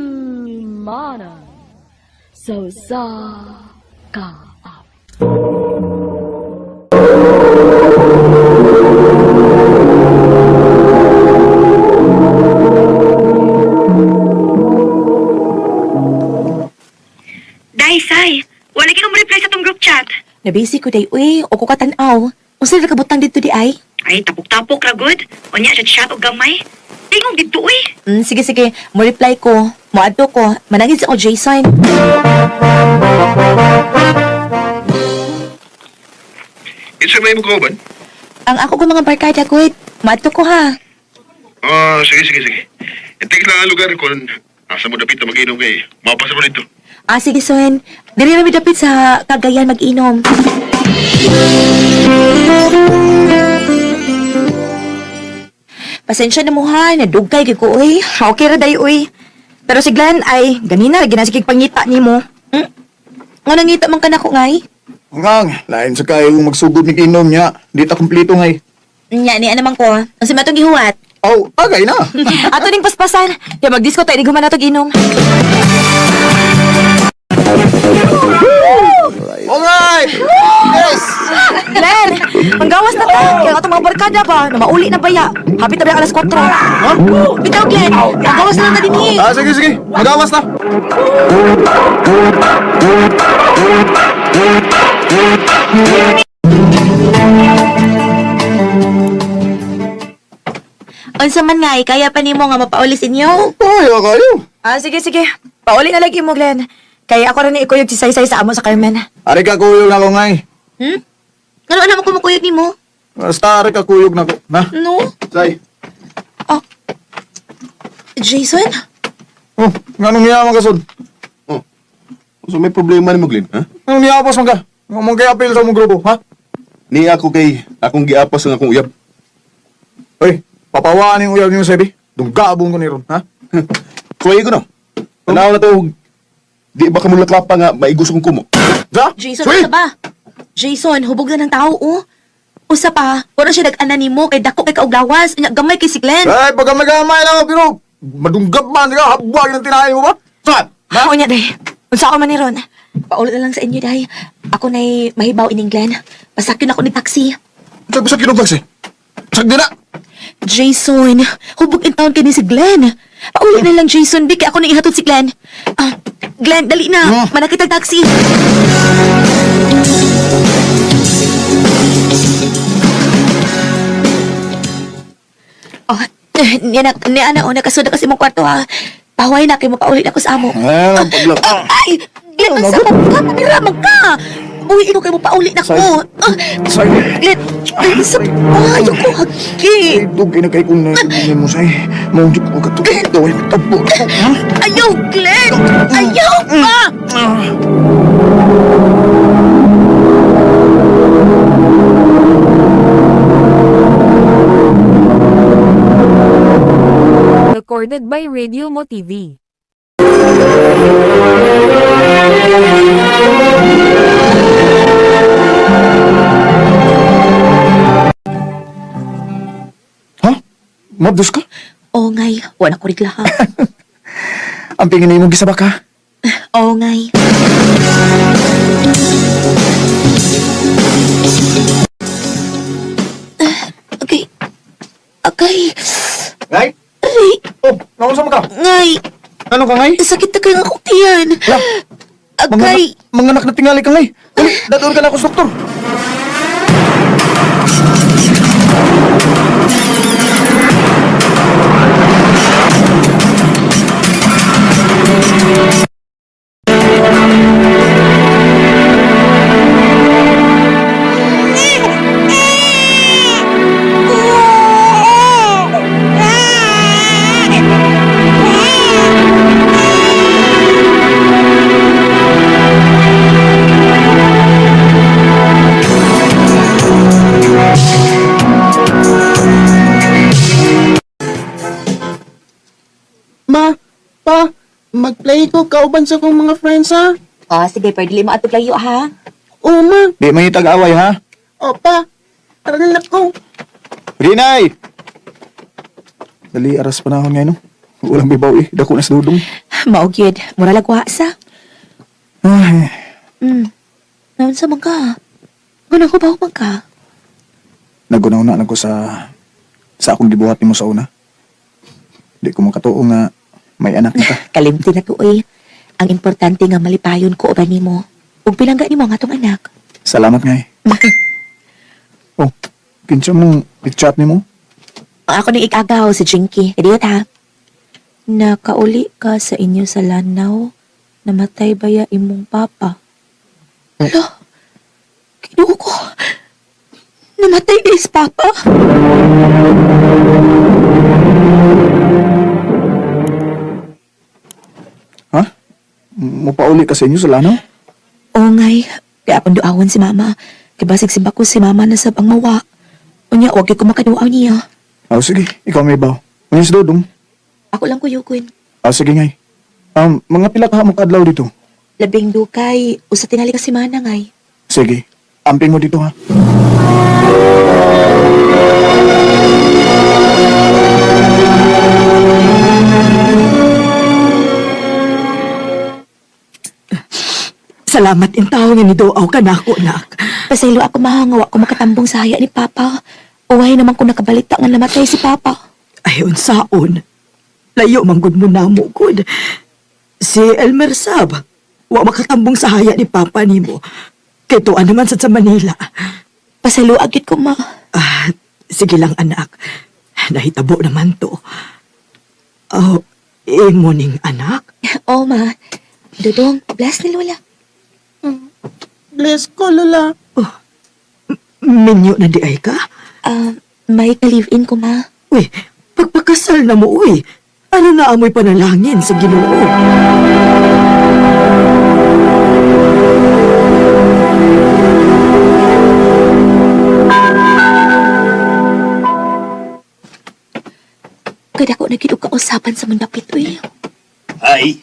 Handumanan sa usa ka awit. Day, Sai. Wala kay reply sa tong group chat. Nabisi ko day, uy, o ko katanaw. Unsa ra kabutang dito di ay? Ay, tapok-tapok ra good. Unya siya chat og gamay. Tingog dito uy. Sige, sige. Mo reply ko. Moadto ko. Manangin sa ko Jason. It's may mo kauban? Ang ako ko mga barkada ko, moadto ko ha. Ah, sige, sige, sige. I-text lang ang lugar kung asa mo dapit na mag-inom kay. Mapasa mo dito. Ah, sige, Son. Dili ra mi dapit sa Cagayan mag-inom. Pasensya na mo ha, nadugay gyud ko uy. Okay ra day uy. Pero si Glenn ay ganina lagi na sige pangita nimo. Hmm? Nga nangita man ka nako ngay. Ngang, lain sa kayo magsugod ni inom niya. Di ta kumpleto ngay. Nya ni naman ko. Ang sa matong gihuwat. Oh, agay na. Ato ning paspasan. Kaya magdisco tayo, di guman natog inom. Alright! Yes! Glenn, manggawas na ta. Kaya atong mga barkada ba, na mauli na baya. Hapit na ba alas 4? Huh? Bitaw, Glenn. Manggawas na lang na din eh. Ah, sige, sige. Magawas na. Unsa man nga, eh, kaya pa nimo nga mapaulis inyo? Kaya kayo. Ah, sige sige. Pauli na lagi mo Glenn. Kaya ako rin ni ikuyog si Saysay sa amo sa Carmen. Ari ka kuyog na ko ngay. Hmm? Ngano na mo kumukuyog nimo? Basta ari ka kuyog na ko. Na? No? Say. Oh. Jason? Oh, nganong niya man kasod? Oh. So may problema ni mo, Glenn, ha? Nganong niya man ka? Nga mo kay apil sa mong grupo, ha? Ni ako kay akong giapas ang akong uyab. Oy, papawaan yung uyab niyo, Sebi. Dunggabong ko ni ron, ha? Kuya ko no. Tanaw na to. Di ba kamulaklapa nga maigos akong kumo? Sa? Jason, Sweet! usa ba? Jason, hubog na ng tao, oh. Usa pa, wala siya nag-ana nimo kay dako kay kauglawas, unya gamay kay si Glenn. Ay, pagkamay-gamay lang, pero madunggab man ka, habwag ng tinahin mo ba? Saan? Ha? Unya, day. Unsa ako man ni Ron? Paulo na lang sa inyo, day. Ako na'y mahibaw ining Glenn. Pasakyon ako ni taxi. Sabi sa kinong taxi. Sag di na. Jason, hubog in town kay ni si Glenn. Paulo na lang, Jason. Di kay ako nang ihatod si Glenn. Ah, Glenn, dali na. Hmm. Manakit ang taxi. Oh, niya na, niya na, oh, nakasunod kasi mong kwarto, ha. Paway na, kay mo paulit ako sa amo. Ay, ang paglak. Ah, ay, Glenn, ang sama ka, mamiraman ka. Uy, ikaw kay mo paulit na ko. Ah, Say. Glenn, ay, sa, ayoko, hagi. Ay, dugay na kay kung naiintindihan mo, say. Maunjuk ko ka to. Gawin ko tabo na ko, ha? Ayaw, Glenn! Ayaw pa! Recorded by Radio Mo TV. Ha? Mabdos ka? Oo, ngay. Wala ko rigla, ha? Ang pingin mo gisaba ka? Oo, ngay. Okay. Okay. Ngay? Aray, Oh, naunsa man ka? ngay. Ano ka, ngay? Sakit na kayo akong tiyan. Ala, Agay. Manganak na tingali ka, ngay. Dali, datuon ka na ako sa doktor. Ma, pa, mag-play ko kauban sa kong mga friends ha. Ah, sige, pero dili mo ato layo, ha? Oo, ma. Di may tag-away, ha? O, pa. Tara na ko. Rinay! Dali aras panahon ngayon, no? Walang bibaw eh. Dako na sa dudong. Mao gyud, mura lagwa sa. Ay, Naunsa man ka? Gunang ko ba man ka? nagunaw na lang ko sa akong gibuhat nimo sa una. Di ko makatuo nga may anak na ka. Kalimti na to oy. Ang importante nga malipayon ko uban nimo. Ug pilangga nimo ang atong anak. Salamat nga eh. Oh, kinsa mong i-chat nimo? Ang ako ning ikagaw si Jinky. Idiot ha. Nakauli ka sa inyo sa Lanao. Namatay ba ya imong papa? Hala, kinuha ko. Namatay na is papa. Ha? Mupauli ka sa inyo sa Lanao? Oo ngay, kaya akong duawan si mama. Kay basig simba ko si mama na sab ang mawa. Unya, wag gyud ko makaduaw niya. Oh, sige. Ikaw may baw. Unya sa dudong. Ako lang kuyugon. Ah, sige ngay. Mga pila ka mo kaadlaw dito? Labing dukay, usa tingali ka si mana ngay. Sige. Amping mo dito ha. Salamat in tao nga niduaw ka nako, nak. Pasaylo ako mahangawa ko makatambong sa haya ni Papa. Uway naman ko nakabalita nga namatay si Papa. Ay, unsaon. Layo man gud mo namo gud. Si Elmer Sab, wa makatambong sa haya ni Papa nimo. Kay tuan naman sad sa Manila. Pasaylo agit ko ma. Ah, sige lang anak. Nahitabo naman to. Oh, imo ning anak. Oo ma. Dudong, bless ni Lola. Bless ko, Lola. Minyo na di ay ka? Ah, may ka-live-in ko ma. Uy, pagpakasal na mo, uy. Ano na amoy panalangin sa Ginoo? Kada ko nagkidog kausapan sa mandapit uy. Ay,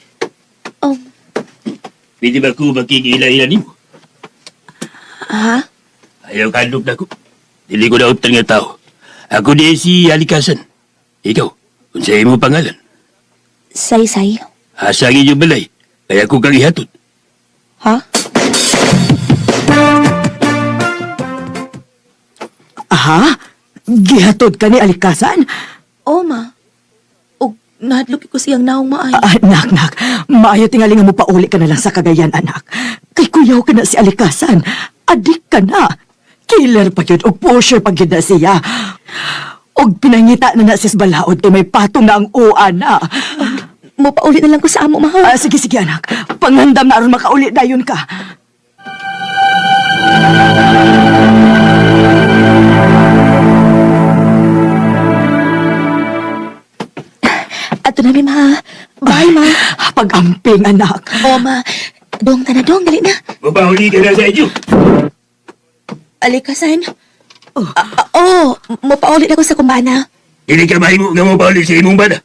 pwede ba ko makikila-ila nimo? Ha? Ayaw kadlok na ko. Dili ko nautan nga tao. Ako di si Alikasan. Ikaw, unsa imo pangalan? Say-say. Asa ang inyong balay? Kaya ko kang ihatod. Ha? Aha? Gihatod ka ni Alikasan? Oo ma. Og nahadlok ko siyang naong maay. Ah, nak, nak. Maayo tingali nga mo pauli ka na lang sa Cagayan, anak. Kay kuyaw ka na si Alikasan. Adik ka na. Killer pa yun, o pusher pa yun na siya. Og pinangita na na sis balaod kay may patong na ang uwa na. Mo pauli na lang ko sa amo ma. Ah, sige, sige, anak. Pangandam na aron makauli dayon ka. Ato na mi ma. Bye ma. Pag-amping, anak. Oo ma. Dong ta na dong, dali na. Mabahuli ka na sa inyo. Alikasan. Oh, oh, mo pauli na ko sa kumbana. Dili ka mahimo nga mo pauli sa imong bana.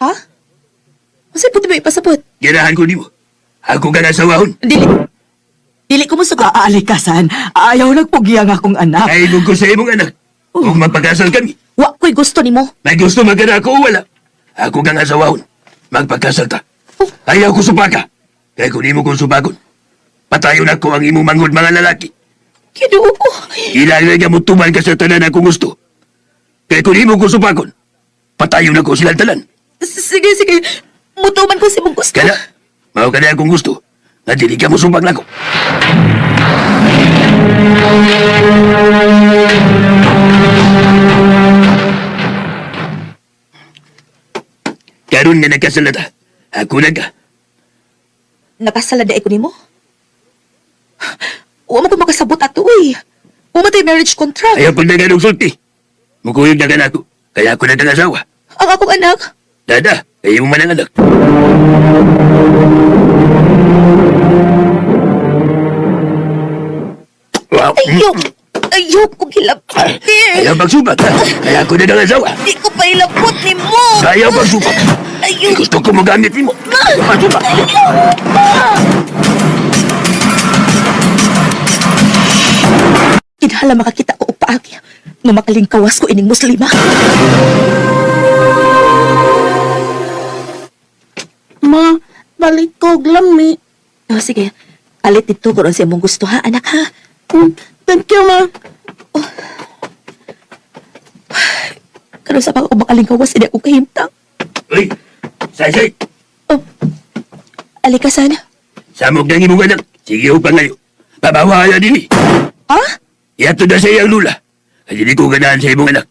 Ha? Unsay puti ba ipasabot? Ganahan ko nimo. Ako ka nasawahon. Dili. Dili ko musugot. Ah, Alikasan, ayaw nagpugiyang akong anak. Ay ko sa imong anak. Kung magpakasal kami, Wa ko'y gusto nimo. may gusto man ka na ako o wala. Ako kang asawahon. Magpakasal ta. Ayaw ko supaka. Kaya kung imo kong supakon, patayon ako ang imong manghod mga lalaki. Kinuo ko. Kailangan nga mo tuman ka sa tanan akong gusto. Kaya kung imo kong supakon, patayon ako silang tanan. Sige, sige. Mutuman ko si mong gusto. Kaya, mao ka na akong gusto. Na dili ka mo supak nako. Karon nga nagkasal na ta. Ako na ka. Nakasala ko nimo? Wa mo ko makasabot ato uy. Wa man tay marriage contract. Ayaw pag naganong sulti. Mukuyog na ka na ako. Kaya ako na kang asawa. Ang akong anak. Dada, ayaw mo man ang anak. Wow. Ayaw. Ayaw ko gilabot. Ayaw pagsubak, ha? Kaya ako na ng asawa. Di ko pa ilabot nimo. Ayaw pagsubak. Ayaw. Eh, gusto ko magamit nimo. Pagsubak. Kinahanglan makakita ko og paagi nga makalingkawas ko ining muslima. og lami. Oh, sige. Palit dito kung sa imong gusto ha, anak ha. Thank you, ma. Karon sa pag makalingawas, hindi ako kahimtang. Uy, Say-say, Oh, alikasan. Samok ng imong anak. Sige ho pangayo. Pabawahala din eh. Ha? Ihatod na sa iyang lula. Kaya di ko ganahan sa imong anak.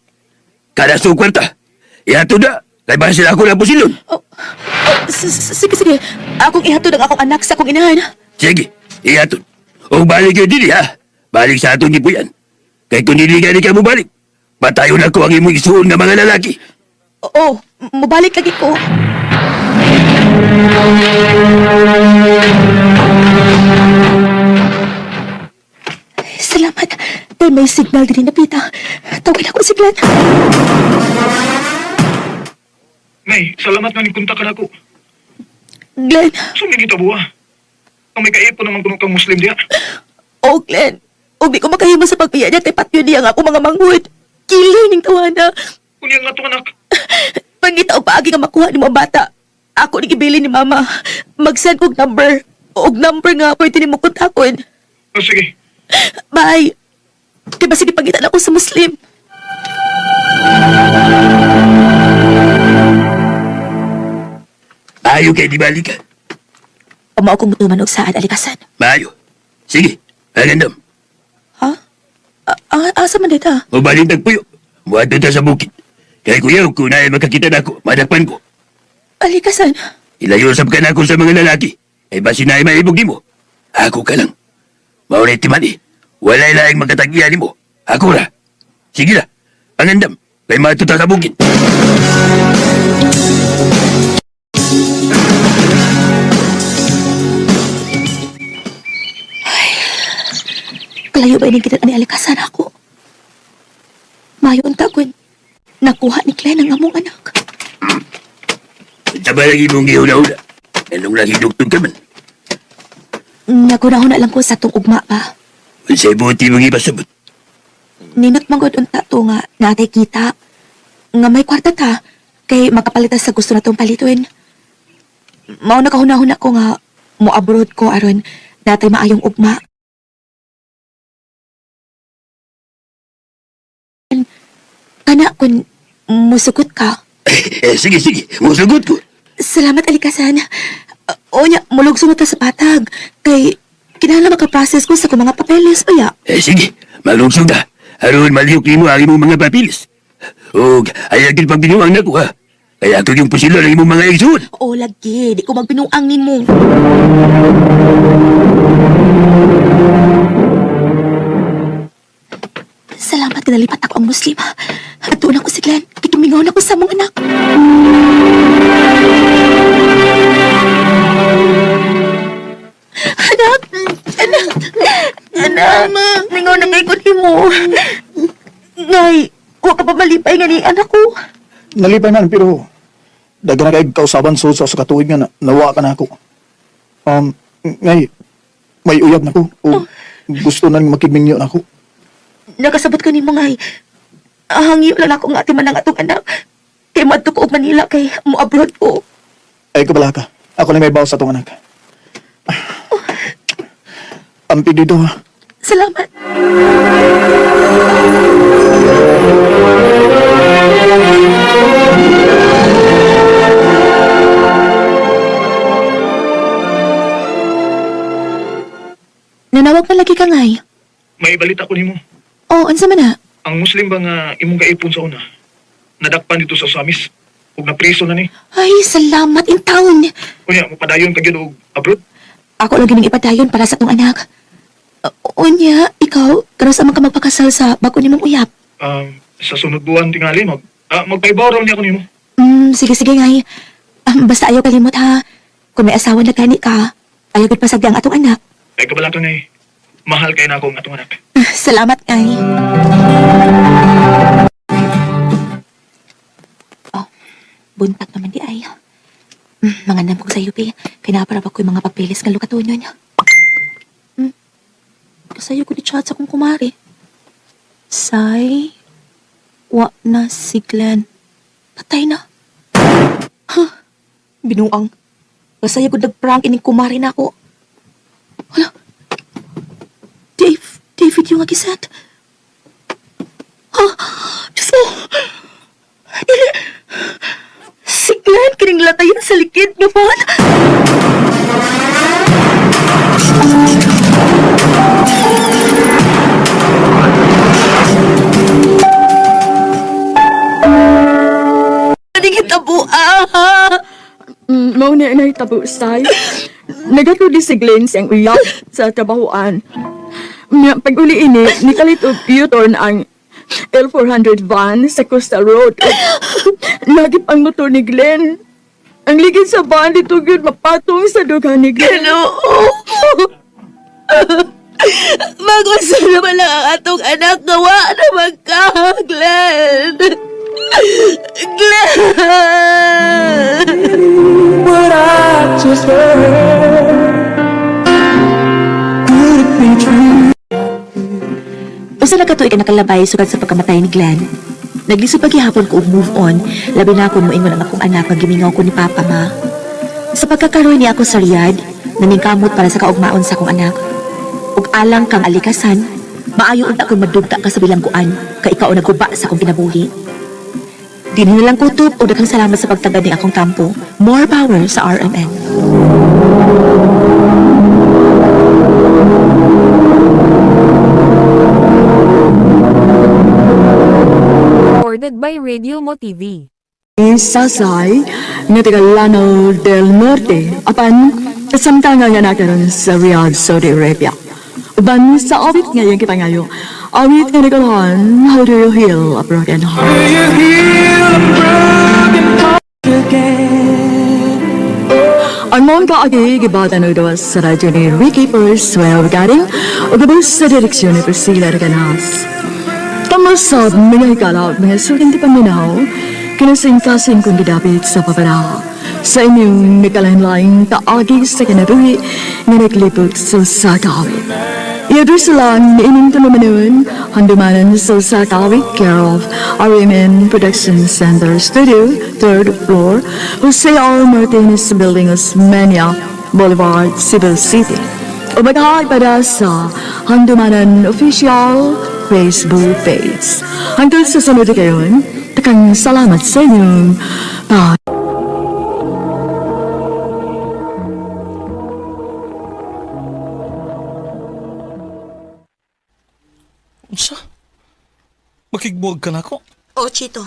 Kada sa kwarta. Ihatod na. Kay ba sila ako na pusilon. Oh, oh, sige, sige. Akong ihatod ang akong anak sa akong inahan. Sige, ihatod. O balik yun din ha. Balik sa atong gipuyan. Kay kung dili gani ka mo balik, patayon ako ang imong isuon nga mga lalaki. Oo, mabalik lagi ko. Salamat. Dahil may signal din na pita. Tawagin ako si Glenn. Nay, salamat nga ni kontak ka nako. Glenn. Sumigi kita buwa. Ang may kaipon naman kuno kang Muslim diya. Oh, Glenn. Ug di ko makahimo sa pagbiya niya kay patyo niya ang ako mga manghud. Killer ning tawana. Kunya nga to anak. Pangita og paagi nga makuha nimo ang bata. Ako ni gibili ni mama. Mag-send kog number. Og number nga pwede nimo kontakon. Oh, sige. Bye. Di ba sige pangita na ako sa Muslim? Ayo kay di balik ka. Amo akong mutuman og saad alikasan. Maayo. Sige, agandam. Ha? Asa man dita? Mabalik tagpuyo. Muadto ta sa bukid. Kay kuya, kung naay makakita nako, madakpan ko. Alikasan. Ilayo sab ka nako sa mga lalaki. Ay basin na ay maibog nimo. Ako ka lang. Maunay timan eh. Walay laing magkatagian nimo. Ako ra. Sige ra. Pangandam. Kay matuta sa bukid. Kalayo ba ining kita ni alikasan ako? Mayo unta kun. Nakuha ni Glenn ang among anak. Sa lagi mong gihuna-huna. Anong lagi dugtong ka man. Nagunahon na lang ko sa tong ugma pa. Unsay buti mong ipasabot. Ninot man gud unta to nga natay kita. Nga may kwarta ta kay makapalitan sa gusto natong palituin. Mao na kahunahuna ko nga mo abroad ko aron natay maayong ugma. Kana kun musugot ka. Eh, sige, sige. Musugot ko. Salamat alikasan. Onya, mulugso na ta sa patag. Kay kinahanglan maka-process ko sa akong mga papeles uya. Eh, sige. Malungsog na. Aron malihok nimo ang imong mga papilis. Og ayaw gid pagbinuang nako ha. Kaya ako yung pusilo ng imong mga igsoon. O lagi, di ko magbinuang nimo. Salamat ka nalipat ako ang Muslim. At doon ako si Glenn. Kitumingaw na ko sa mong anak. Anak! Anak! Anak! Mingaw na kay ko mo. Ngay, wa ka pa malipay nga ni anak ko. Nalipay man pero daghan na kay kausaban sud sa katuig nga na, nawa ka na ako. Ngay may uyab na ko o gusto nang makigmingyo na ako. Nakasabot ko nimo ngay. Hangyo lang ako nga ati man ang atong anak. Kay madto ko og Manila kay mo abroad ko. Ay kabala ka. Ako na may bawas sa atong anak. Ampi dito ha. Salamat. Nanawag na lagi ka ngay. May balita ko nimo. Oh, unsa man na? Ang Muslim ba nga imong kaipon sa una? Nadakpan dito sa Samis. Ug napriso na ni. Ay, salamat in town. Kunya, mapadayon ka gyud og abroad. Ako lang gining ipadayon para sa atong anak. Unya, ikaw, karon sa man ka magpakasal sa bago nimong uyab. Sa sunod buwan tingali magpaibaw raw niya ko nimo. Sige, sige, ngay. Basta ayaw kalimot ha. Kung may asawa na gani ka, ayaw gud pasagdi ang atong anak. Ay kabala ka ngay. Mahal kay na ako ang atong anak. Salamat, ngay. Oh, buntag naman di ay. Mga kong sa UP. Pinaparap ako yung mga papeles nga lukatunyon. Kasayo ko ni chat sa kong kumari. Say, wa na si Glenn. Patay na. Huh, binuang. Masaya gud nagprank ining kumari na ako. Hala. Dave, David yung gisend. Ha? Diyos ko. Dili. Si Glenn, kining latayan sa likid nga van. Ano hitabo, ah? Mao na nahitabo, Say. Nagatuli si Glenn siyang uyab sa trabahoan. Nya, pag uli ini, nikalit og U-turn ang L400 van sa Coastal Road. Nagip ang motor ni Glenn. Ang ligid sa van dito gyud mapatong sa dughan ni Glenn. Ginoo. Magusto naman lang ang atong anak nga wa naman ka, Glenn. Glenn! Usa na katuig ka nakalabay sugad sa pagkamatay ni Glenn. Naglisod pa gihapon ko og move on, labi na kung moingon ang akong anak nga gimingaw ko ni Papa ma. Sa pagkakaroon niya ako sa Riyadh, naningkamot para sa kaugmaon sa akong anak. Ug alang kang alikasan, maayo unta kung madugta ka sa bilangguan, kay ikaw ang nagguba sa akong kinabuhi. Dinhi na lang kutob o daghang salamat sa pagtagad ni akong tampo. More power sa RMN. Recorded by Radio Mo TV. Sasay nga taga Lanao del Norte apan kasamtang nga nakaron sa Riyadh, Saudi Arabia. Uban sa awit ngayong kipangayo. Awit nga nagalahan, How Do You Heal a Broken Heart? Ang mong kaagi gibatan og gawas sa radyo ni Ricky Persuel Garing ug gabos sa direksyon ni Priscilla Reganas. Kamusab mga higala mga suking di paminaw, kinasing-kasing kong gidapit sa papara. Sa inyong nagkalain-laing kaagi sa kinabuhi nga naglibot sa usa ka awit. I-address lang ni inyong tulumanon, handumanan sa usa ka awit, care of RMN Production Center Studio, 3rd floor, Jose R. Martinez Building, Osmeña Boulevard, Cebu City. O maghahay para sa Handumanan Official Facebook page. Hanggang sa sunod kayon, takang salamat sa inyong pag. Unsa? Makigbuwag ka na ako? O, Chito.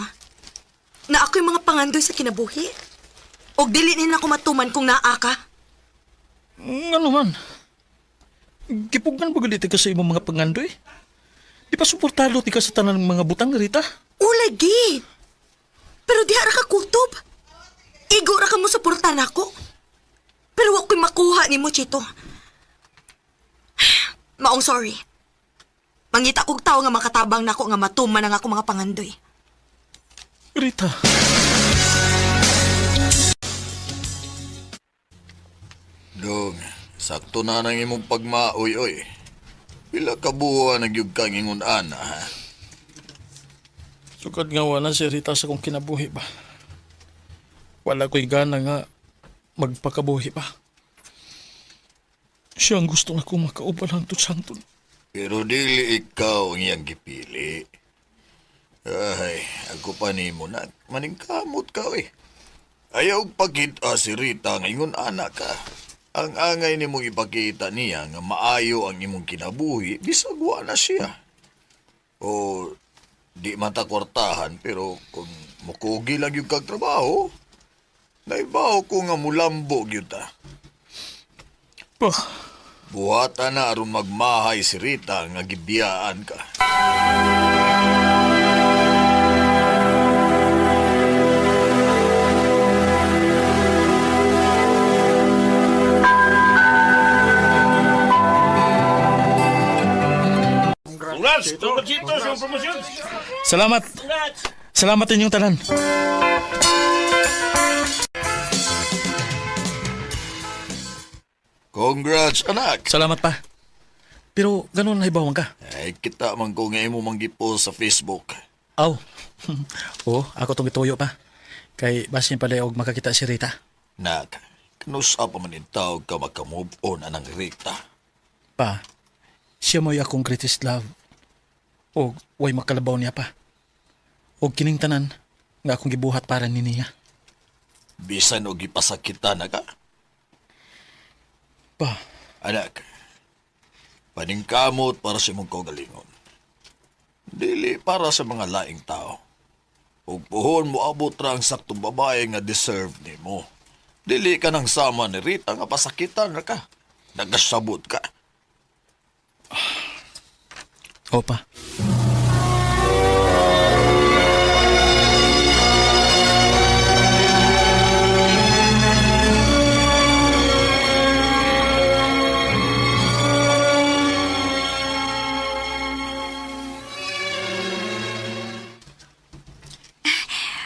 Na ako'y mga pangandoy sa kinabuhi. Og dili nila ako matuman kung naa ka. Ano man? Gipugan ba galit ka sa imong mga pangandoy? Di pa suportado ti ka sa tanan ng mga butang, Rita? Ulagi! Pero diha ra ka kutob. Igo ra ka mo suporta nako. Pero wa ko'y makuha nimo, Chito. Maong sorry. Mangita kog tawo nga makatabang nako nga matuman ang ako mga pangandoy. Rita. Dong, sakto na nang imong pagmaoy-oy. Pila ka buwan nagyug kang ingon ana, ha? Sukad nga wala si Rita sa kong kinabuhi ba. Wala ko'y gana nga magpakabuhi pa. Siya ang gusto nga kong makauban hangtod sa hangtod. Pero dili ikaw ang iyang gipili. Ay, ako pa nimo na. Maningkamot ka, oy. Ayaw pagkita si Rita nga ingon ana ka. Ang angay nimong ipakita niya nga maayo ang imong kinabuhi, bisag wa na siya. O di man ta kwartahan pero kung mukugi lang yung kag trabaho, naibaw ko nga mulambo gyud ta. Pa, Buhata na aron magmahay si Rita nga gibiyaan ka. Salamat. Salamat inyong tanan. Congrats, anak! Salamat pa. Pero ganun nahibawan ka. Ay, kita man ko nga imo manggipost sa Facebook. Aw. Oo, ako tong gituyo pa. Kay basin pala og makakita si Rita. Nak, Kanus pa man intawag ka makamove on anang Rita. Pa, siya mo'y akong greatest love. O way makalabaw niya pa. O kining tanan nga akong gibuhat para ni niya. Bisan og gipasakitan na ka. Pa, Anak, paningkamot para sa imong kaugalingon. Dili para sa mga laing tao. Ug puhon mo abot ra ang saktong babae nga deserve nimo. Dili ka nang sama ni Rita nga pasakitan ra ka. Nagasabot ka. Opa.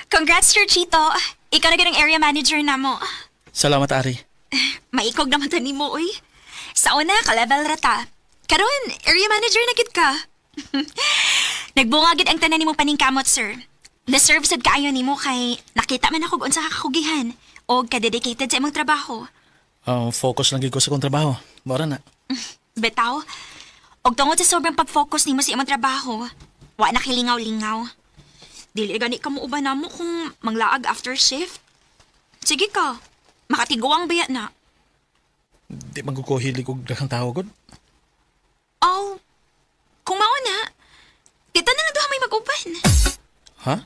Congrats, Sir Chito. Ikaw na ang area manager na mo. Salamat, Ari. Maikog naman ta nimo, uy. Sa una, ka-level rata. Karon, area manager na gid ka. Nagbunga gid ang tanan nimo paningkamot, sir. Deserve sad kaayo nimo kay nakita man ako unsa ka kakugihan og ka-dedicated sa imong trabaho. Focus lang gid ko sa kong trabaho. Mora na. Bitaw, og tungod sa sobrang pag-focus nimo sa imong trabaho, wa na kilingaw-lingaw. Dili gani ka mo uban namo kung manglaag after shift. Sige ka, makatiguang biya na. Di man ko hilig og daghang tao gud. Oh, kung mao na, kita na lang duha may mag-uban. Ha?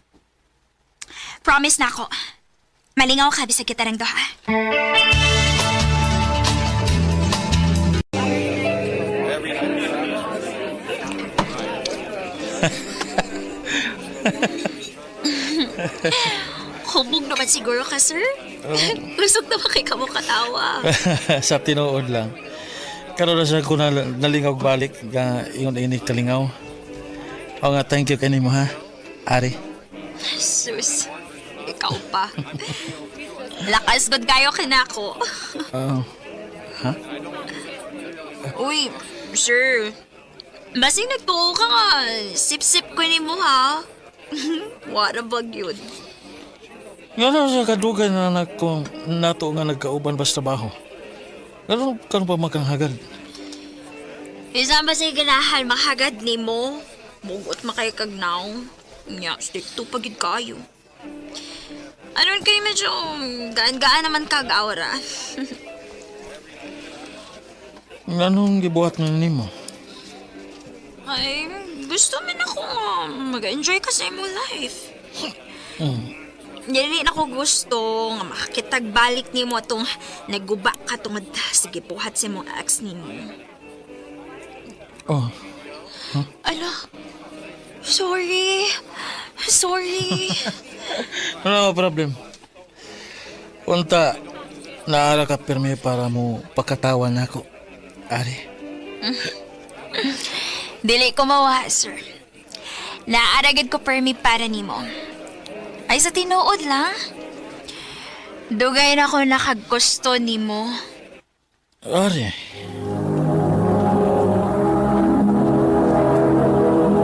Promise na ako. Malingaw ka bisag kita ng duha. Hubog naman siguro ka, sir. Lusog naman kay kamo katawa. Sa tinuod lang. Karon ra sa ko na, nalingaw balik nga ingon ini kalingaw. O nga thank you kanimo ha. Ari. Sus, ikaw pa. Lakas gud kayo kinako. Oh. Ha? Uy, sir. Basing nagtuo ka nga. Sip-sip ko ni mo, ha? Wala bag yun. Ngano sa kadugay na anak ko nato nga nagkauban ba sa trabaho? Ngano karon pa makanghagad? Isa ba sa ganahan mahagad ni mo? Mugot makay kagnaw. Nya, stick to pagid kayo. Anon kay medyo gaan-gaan naman kag aura. Nganong gibuhat na nimo? Ay, gusto man ako nga mag-enjoy ka sa imong life. Dili na ko gusto nga makakitagbalik nimo atong nagguba ka tungod sige buhat sa imong ex nimo. Oh, Ala, sorry. Sorry. wala problem. Unta, naara ka pirmi para mo pakatawan nako. Ari. Dili ko mawa, sir. Naaragad ko permi para nimo. Ay, sa tinuod lang. Dugay na ko nakagusto nimo. Ari.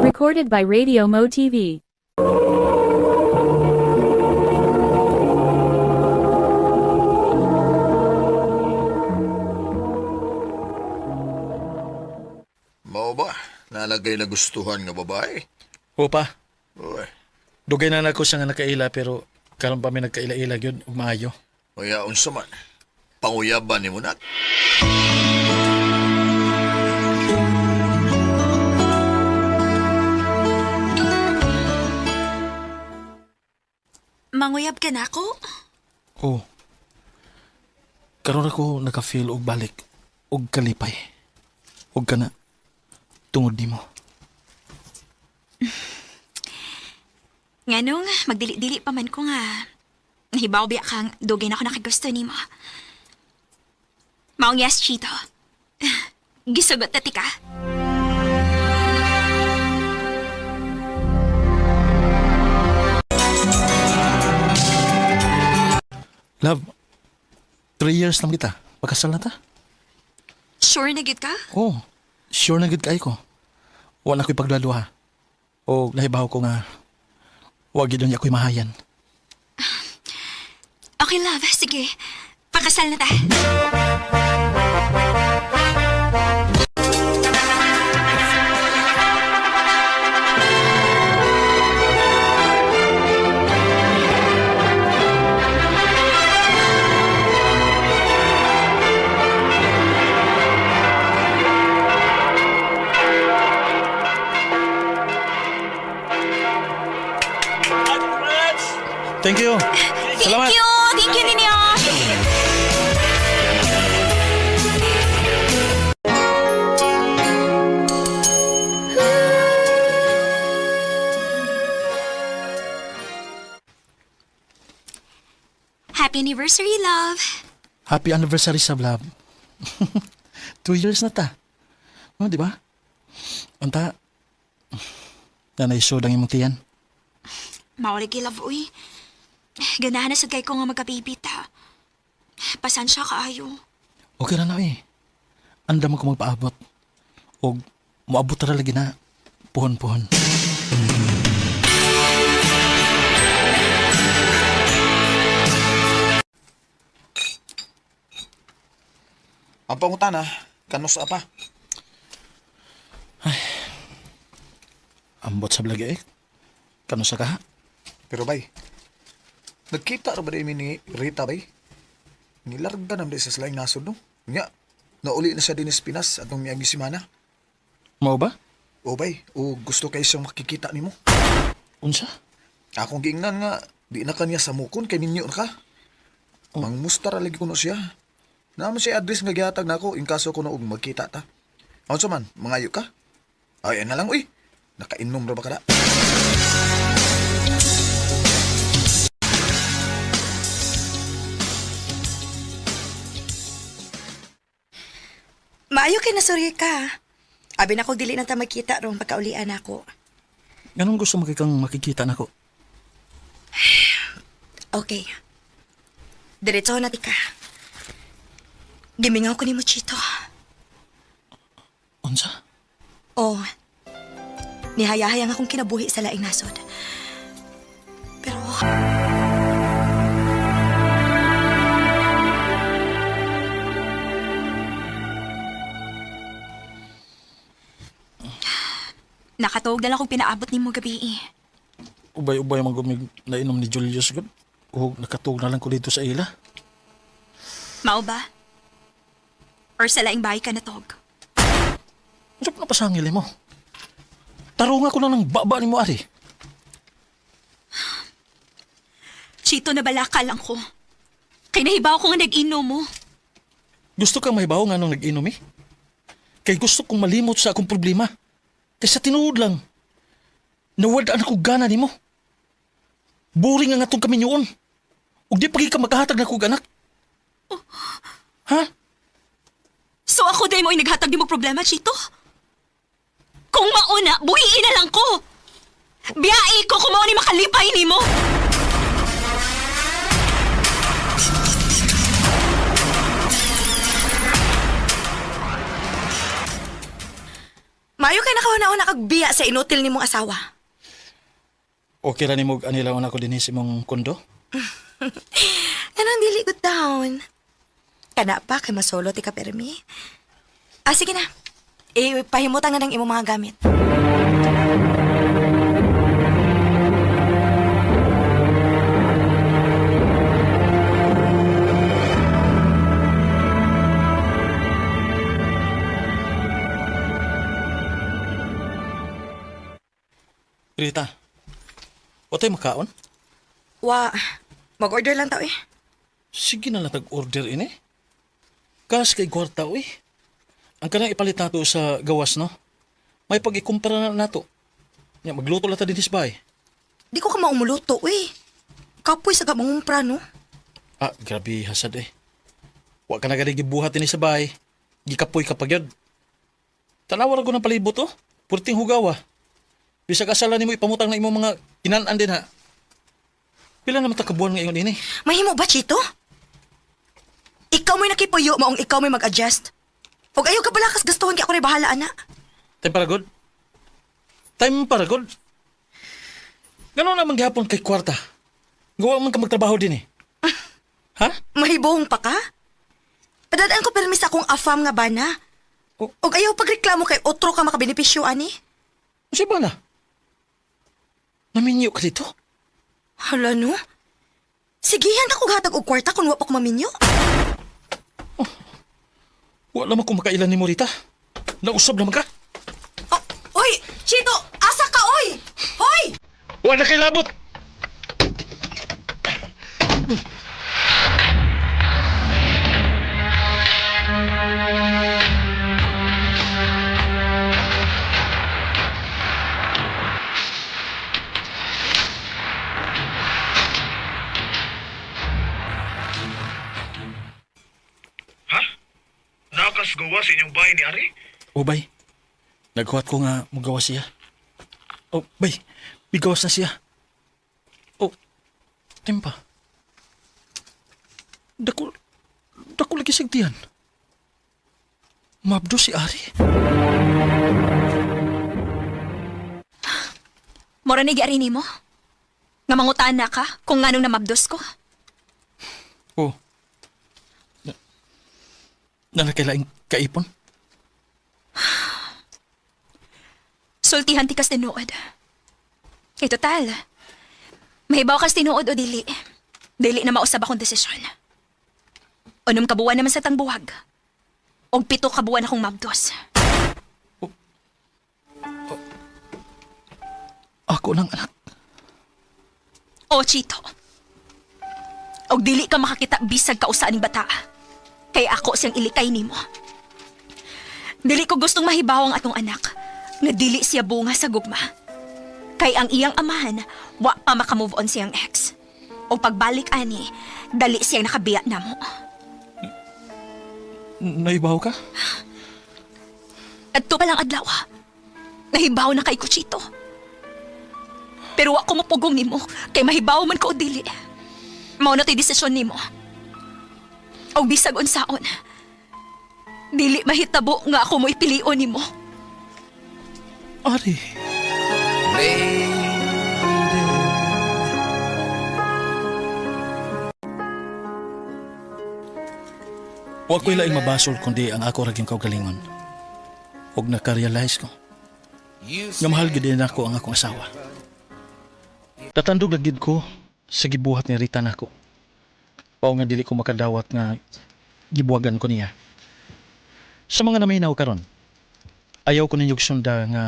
Recorded by Radio Mo TV. Mao ba? Nalagay na gustuhan nga babae. Opa, Uy, dugay na nako siya nga nakaila pero karon pa mi nagkaila-ila gyud ug maayo. kaya unsa man. Panguyaban nimo nak. Manguyab ka na ako? Oh. Karon ako naka-feel og balik og kalipay. Og kana tungod nimo. Nganong magdili-dili pa man ko nga. Nahibaw biya kang dugay na ako nakagusto nimo. Maong yes, Chito. Gisugot na ti ka. Love, 3 years lang kita. Pagkasal na ta. Sure na gid ka? Oh, sure na gid kay ko. Wala ko'y paglaluha. O nahibaw ko nga wag gid niya ko'y mahayan. Okay, love. Sige. Magpakasal na ta. Thank you. Thank Salamat. you! Thank you ninyo! Happy anniversary, love! Happy anniversary sa love. 2 years na ta. Oh, di ba? Unta, nanay sud ang imong tiyan. Mawala kay love, uy. Ganahan na sad kay ko nga magka-baby ta. Pasansya kaayo. Okay ra na eh. Andam ko magpaabot. Og moabot ra lagi na. Puhon-puhon. Ang pangutana, kanusa pa? Ambot sa lagi eh. Kanusa ka ha? Pero bay, nagkita ra ba di mi ni Rita bay? Nilarga na sa silaing nasod no? Nya, nauli na siya din sa Pinas atong miagi semana. Mao ba? O bay, o gusto kay siyang makikita nimo. Unsa? Akong giingnan nga, di na kanya samukon kay minyo na ka. Mangmusta ra lagi kuno siya. Naman siya address nga gihatag nako in kaso kuno og magkita ta. Unsa man, mangayo ka? Ay, na lang uy. Nakainom ra ba kada? Maayo kay nasurya ka. Abi na ko dili na ta magkita rong pagkaulian ako. Ganun gusto mo kay kang makikita nako? Okay. Diretso na ti ka. Gimingaw ko nimo, Chito. Unsa? Oh. Nihayahayang akong kinabuhi sa laing nasod. Pero Nakatuog na lang akong pinaabot nimo gabi eh. Ubay-ubay man gumig nainom ni Julius gud. O nakatuog na lang ko dito sa ila. Mao ba? Or sa laing bahay ka natog? Unsa pa napasangil mo? Tarunga ko na ng baba ni mo ari. Chito, nabalaka lang ko. Kay nahibaw ko nga nag-inom mo. Gusto kang mahibaw nga nung nag-inom eh? Kay gusto kong malimot sa akong problema. Kay sa tinuod lang, nawad-an ako gana nimo. Boring ang atong kaminyoon. Ug di pagi ka magkahatag na kog anak. Oh. Ha? So ako dahil mo ay naghatag di mo problema, Chito? Kung mauna, buhiin na lang ko! Biyai ko kung mauna makalipay nimo! Maayo kay nakahuna-una kag biya sa inutil nimong asawa. Okay ra nimo anila una ko dinhi sa imong kondo? Anong dili good down? Kana pa kay masolo ti ka permi. Ah, sige na. Eh, pahimutan na ng imong mga gamit. Rita, watay makaon? Wa, mag-order lang tao eh. Sige na lang tag-order ini. Kas kay kwarta, uy. Ang kanang ipalit nato sa gawas, no? May pag-ikumpara na nato. Ya, magluto lang ta din bay. Di ko ka maumuluto eh. Kapoy sa kamangumpra, no? Ah, grabe hasad eh. Wa ka na gani gibuhat ini sa bahay. Gikapoy ka pag yun. Tanawa ra ko ng palibot, oh. Purting hugawa. Bisag asala nimo ipamutang na imong mga kinan-an din ha. Pila naman ta kabuan ngayon ini? Mahimo ba, Chito? Ikaw mo'y nakipuyo, maong ikaw mo'y mag-adjust. Huwag ayaw ka balakas gastuhan kay ako rin bahala, ana. Time para good? Time para good? Ganun naman gihapon kay kwarta. Gawa man ka magtrabaho din eh. Ha? Mahibong pa ka? Padadaan ko permis akong afam nga bana. Og ayaw pagreklamo kay otro ka makabenepisyo, ani? Unsay bana? Naminyo ka dito? Hala, no? Sigihan ka kog hatag og kwarta kung wa pa ko maminyo. Oh, wala man ko makailan nimo, Rita. Nausab naman ka. Oh, oy, Chito, asa ka, oy? Hoy! Wala kay labot! Ha? Nakas gawa sa inyong bahay ni Ari? O, bay. Naghuwat ko nga mugawa siya. O, bay. Bigawas na siya. O, timpa. Dako, dako lagi sigtiyan. Mabdo si Ari. Mora ni giari nimo? Nga mangutaan na ka kung nganong namabdos ko? O. Na nakailaing kaipon? Sultihan ti kas tinuod. Kay total, mahibaw kas tinuod o dili. Dili na mausab akong desisyon. Unom ka buwan naman sa tangbuwag. Og 7 ka buwan akong mabdos. Ako ng anak. O, Chito. Og dili ka makakita bisag kausa ning bata. Kay ako siyang ilikay nimo. Dili ko gustong mahibaw ang atong anak nga dili siya bunga sa gugma. Kay ang iyang amahan, wa pa makamove on siyang ex. O pagbalik ani, dali siyang nakabiya namo. Naibaw ka? Adto pa lang adlaw. Nahibaw na kay Kuchito. Pero wa ko mapugong nimo kay mahibaw man ko o dili. Mao na to'y desisyon nimo. Og bisag unsaon. Dili mahitabo nga ako mo ipilion nimo. Ari. Wa ko'y laing mabasol kundi ang ako raging kaugalingon. Og nakarealize ko nga mahal gid nako ang akong asawa. Tatandog lagi ko sa gibuhat ni Rita nako. Pao nga dili ko makadawat nga gibuwagan ko niya. Sa mga naminaw karon, ayaw ko ninyog sunda nga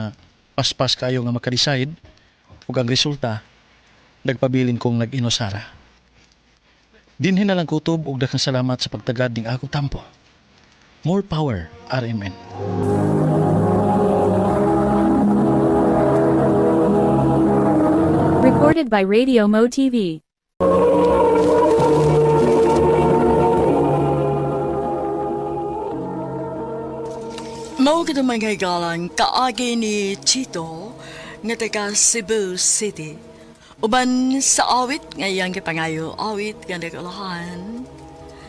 paspas kayo nga makadecide ug ang resulta nagpabilin kong nag-inosara. Dinhi na lang kutob ug daghang salamat sa pagtagad ning akong tampo. More power, RMN. Recorded by Radio Mo TV. Mao gid mga higalang kaagi ni Chito nga taga Cebu City. Uban sa awit nga iyang gipangayo, awit nga nagulahan,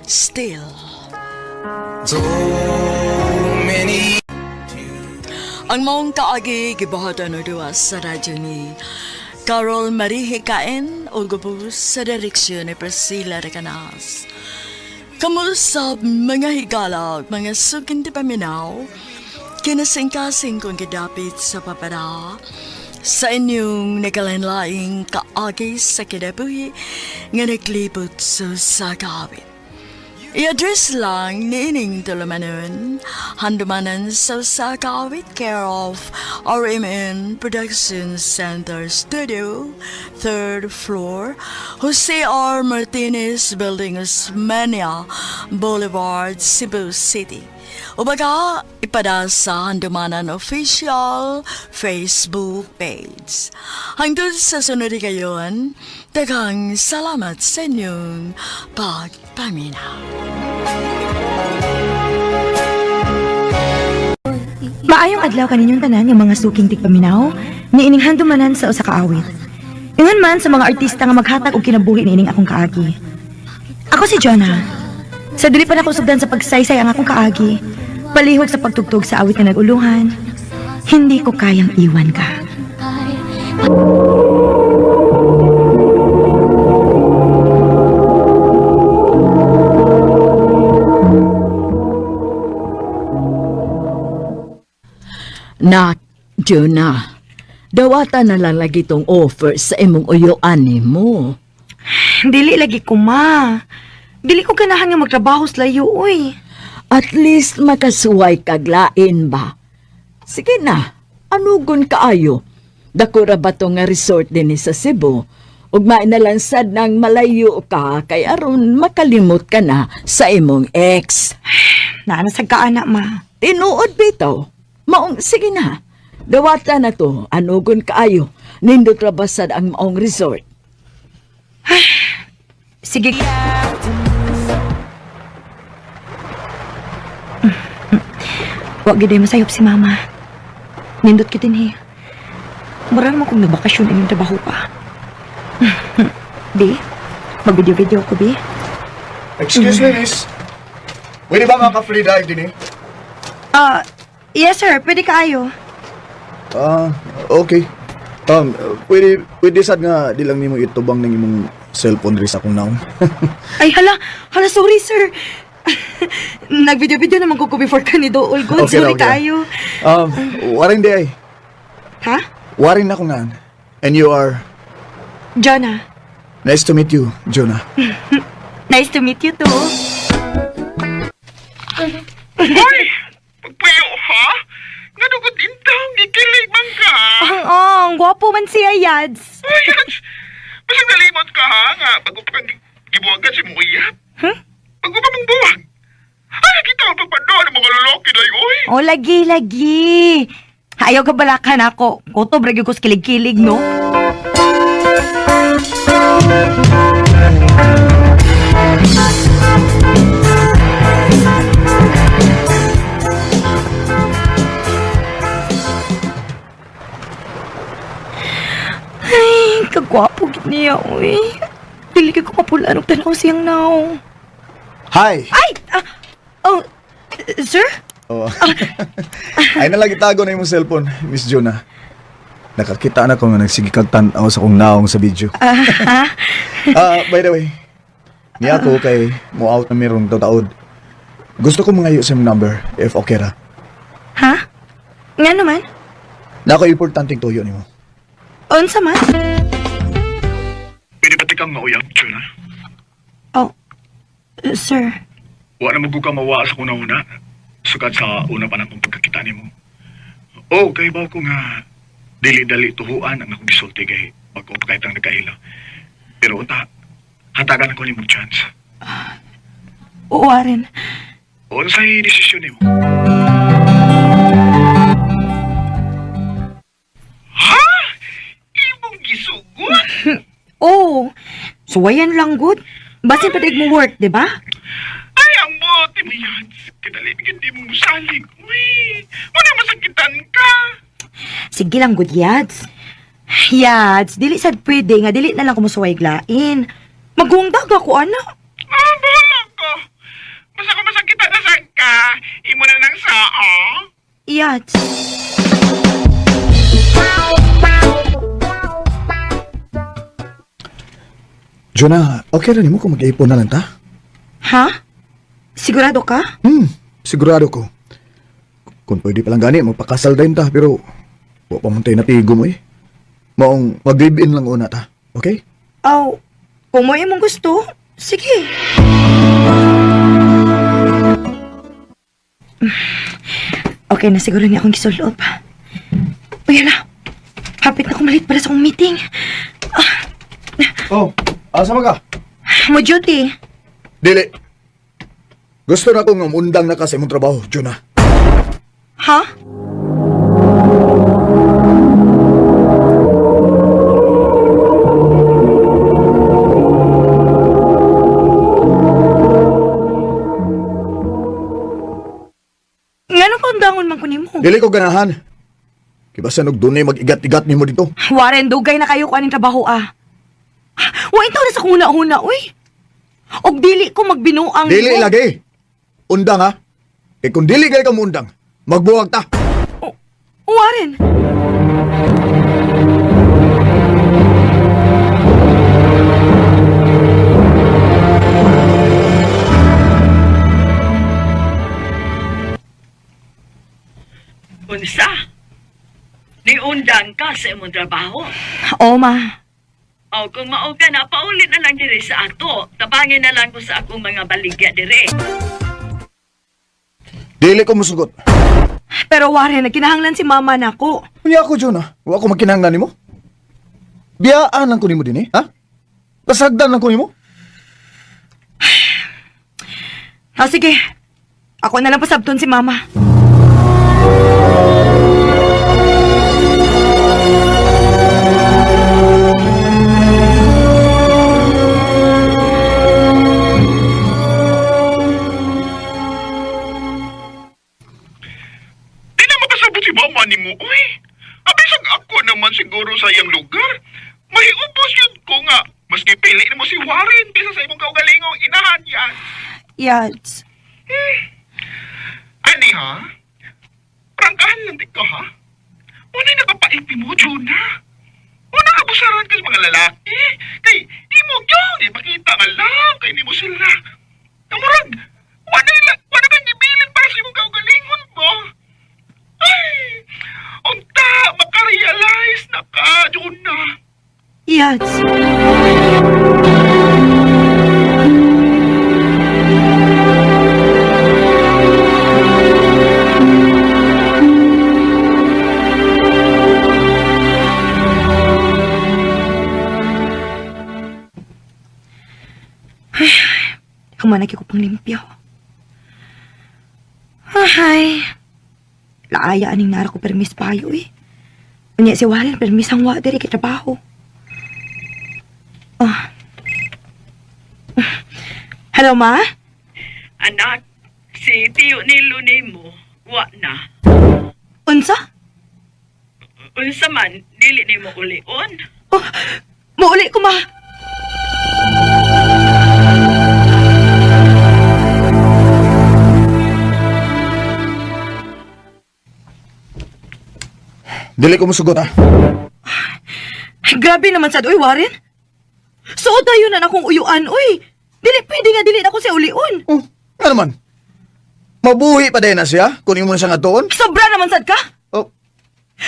Still. So many. Ang maong kaagi gibuhatan o duwa sa radyo ni Carol Marie Hikain o gubos sa direksyon ni Priscilla Recanas. Kamusap mga higalag, mga sukin ti paminaw, kinasingkasing kong gidapit sa papada, sa inyong nagalain-laing kaagi sa kinabuhi nga naglibot sa sagawit. I-address lang niining tulumanon, handumanan sa Sakawit, care of RMN Production Center Studio, 3rd floor, Jose R. Martinez Building, Osmeña Boulevard, Cebu City. O baga, ipada sa Handumanan Official Facebook page. Hangtod sa sunod kayon, daghang salamat sa inyong pagpaminaw. Maayong adlaw kaninyong tanan nga mga suking tigpaminaw, niining handumanan sa usa ka awit. Ingon man sa mga artista nga maghatag og kinabuhi niining akong kaagi. Ako si Jonah. Sa dili pa nako sugdan sa pagsaysay ang akong kaagi, palihog sa pagtugtog sa awit nga nag-uluhan, hindi ko kayang iwan ka. Jonah, dawata na lang lagi tong offer sa imong uyuan nimo. Dili lagi ko, ma. Dili ko ganahan nga magtrabaho sa layo, uy. At least makasuway kag lain ba? Sige na, anugon kaayo. Dako ra ba to nga resort dinhi sa Cebu? Ug mainalansad nang malayo ka kay aron makalimot ka na sa imong ex. Naa na sad ka ana, ma. Tinuod bitaw. Maong sige na. Dawata na to, anugon kaayo. Nindot ra basad ang maong resort. Sige. Wa gid ay masayop si mama. Nindot gyud dinhi. Mura naman kung nagbakasyon inyong trabaho pa. Bi, mag-video-video ko, Bi. Excuse me, miss. Pwede ba maka-free dive din eh? Ah, yes sir, pwede kaayo. Ah, okay. Pwede sad nga di lang nimo itubang ng imong cellphone rin sa akong naong. Ay, hala, hala, sorry sir. Nag-video-video naman ko before ka ni Dool. Good, Okay ra, sorry okay ra. kaayo. Warin di ay. Ha? Warin na akong naan. And you are... Jonah, Nice to meet you, Jonah. nice to meet you too. Hoy! Pagpuyo, ha? Nga dugot intang, gikilig man ka. Ang, ang, gwapo man siya, Yads. Uy, Hans! Basang nalimot ka, ha? Nga, bago pa kang gibuwagan si mong uyap. Huh? Bago pa mong buwag. Ay, nakita ang pagpando ng mga lalaki na oy. Oh, lagi, lagi. Ayaw ka balakan ako. Kutob, ragyo ko sa kilig-kilig, no? Ay, kagwapo gid niya, uy. Dili ko mapulaan og tanaw siyang naong. Hi! Ay! Ah, oh, sir? Oh. Ay na lang itago na imong cellphone, Miss Jonah. Nakakita na ko nga nagsige kag tan-aw sa akong naong sa video. Ah, Ah, by the way, niya ako kay mo out na merong taod. Gusto ko mga sa imong number if okay ra. Ha? Nga naman? Na ako importanteng tuyo nimo. Unsa man? Pwede ba tikang mauyab, Jonah? Oh, sir. Wa na maguga mawa sa una-una. Sukad sa una pa na akong pagkakita nimo. Oh, kay ba ko nga dili-dali tuhuan ang akong gisulti kay bago pa kahit ang nagkaila. Pero unta, hatagan ako nimo chance. Oo, Aren. Unsay desisyon nimo? Ha? Imong gisugot? Oo. Suwayan lang, good. Basin pa mo work, di ba? Ay, ang bote mo yan. Kadali, hindi mo musalig. Uy, wala masakitan ka. Sige lang, good, Yads. Yads, dili sad pwede nga, dili na lang kumusuway glain. Magungdag ako, ana. Ah, bahala ka. Basta kung masakitan na saan ka, imo na nang sao. Yads. Jonah, okay ra nimo kung mag-ipon na lang ta? Ha? Sigurado ka? Sigurado ko. Kung pwede pa lang gani, magpakasal din ta, pero wa pa man tayo natigo mo eh. Maong mag-live-in lang una ta, okay? Aw, kung mo imong gusto, sige. Okay na siguro niya akong gisulob. Uy, hala. Hapit na kumalit para sa akong meeting. Oh, asa man ka? Mo duty. Dili. Gusto na kong umundang na ka sa imong trabaho, Jonah. Ha? Ngano kung dangon man ko nimo? Dili ko ganahan. Kibasa og dunay mag-igat-igat nimo dito. Warren, dugay na kayo ko aning trabaho ah. Wa intaw na sa kung huna-huna, uy. Og dili ko magbinuang Dili nimo. lagi. Undang ha. Kay kung dili kay ka muundang, magbuwag ta. Warren. Unsa? Done ka sa imong trabaho. Oo, ma. O kung mao ka na, paulit na lang diri sa ato. Tabangin na lang ko sa akong mga baligya diri. Dili ko musugot. Pero Warren, nagkinahanglan si mama nako. Unya ako, Jonah. Wa ko magkinahanglan nimo. Biyaan lang ko nimo din eh, ha? Pasagdan lang ko nimo. Ah, sige. Ako na lang pasabton si mama. Di na makasabot si mama ni mo, uy. Abisag ako naman siguro sa iyang lugar. May ubos yun ko nga. Mas gipili mo si Warren kaysa sa imong kaugalingong inahan yan. Yads. Ani ha? Prangkahan lang di ka ha? Unay nakapaiti mo, Jonah. Una abusaran ka sa mga lalaki. Kay imo yun, ipakita nga lang kay nimo sila. Kamurag, wala kang gibilin para sa imong kaugalingon mo. Ay, unta, makarealize na ka, Jonah. Yads. Ay, humanag ko pang limpyo. Ay, laaya aning nara ko permis payo eh. Unya si Warren, permis ang wa diri kay trabaho. Ah. Hello, ma? Anak, si Tiyo Nilo nimo, wa na. Unsa? Unsa man, dili nimo ulion. Oh, muuli ko, ma. Dili ko musugot ha. Grabe naman sad, uy, Warren. Suod tayo na akong uyuan, uy. Dili, pwede nga dili na ako sa ulion. Oh, nga naman. Mabuhi pa din na siya kung imo na siya nga tuon. Sobra naman sad ka. Oh.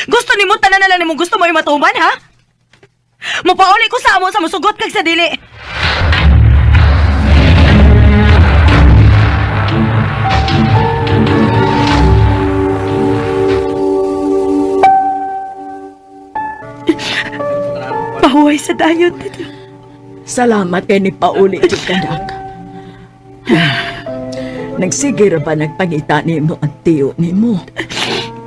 Gusto nimo tanan na lang nimo gusto mo imatuman, ha? Mapauli ko sa amo sa musugot kag sa dili. Pahuway sa dayon, tito. Salamat kay ni Pauli jud kanak. Nagsige ra ba nagpangita nimo ang tiyo nimo?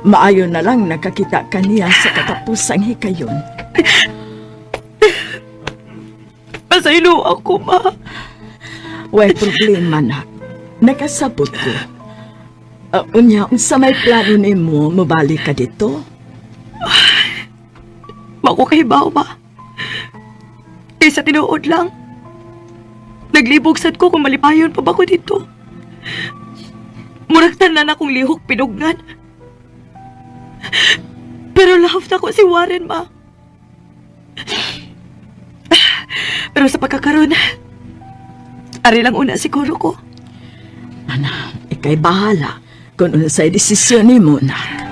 Maayo na lang nakakita ka niya sa katapusang hikayon. Pasaylo ako, ma. Way problema nak. Nakasabot ko. Unya, unsa may plano nimo mobalik ka dito? Mako kahibaw, ma. Kaysa tinuod lang. Naglibog sad ko kung malipayon pa ba ko dito. Murag tanan akong lihok pinugnan. Pero love na ko si Warren, ma. Pero sa pagkakaroon, ari lang una siguro ko. Ana, ikay bahala kung unsay desisyon nimo nak.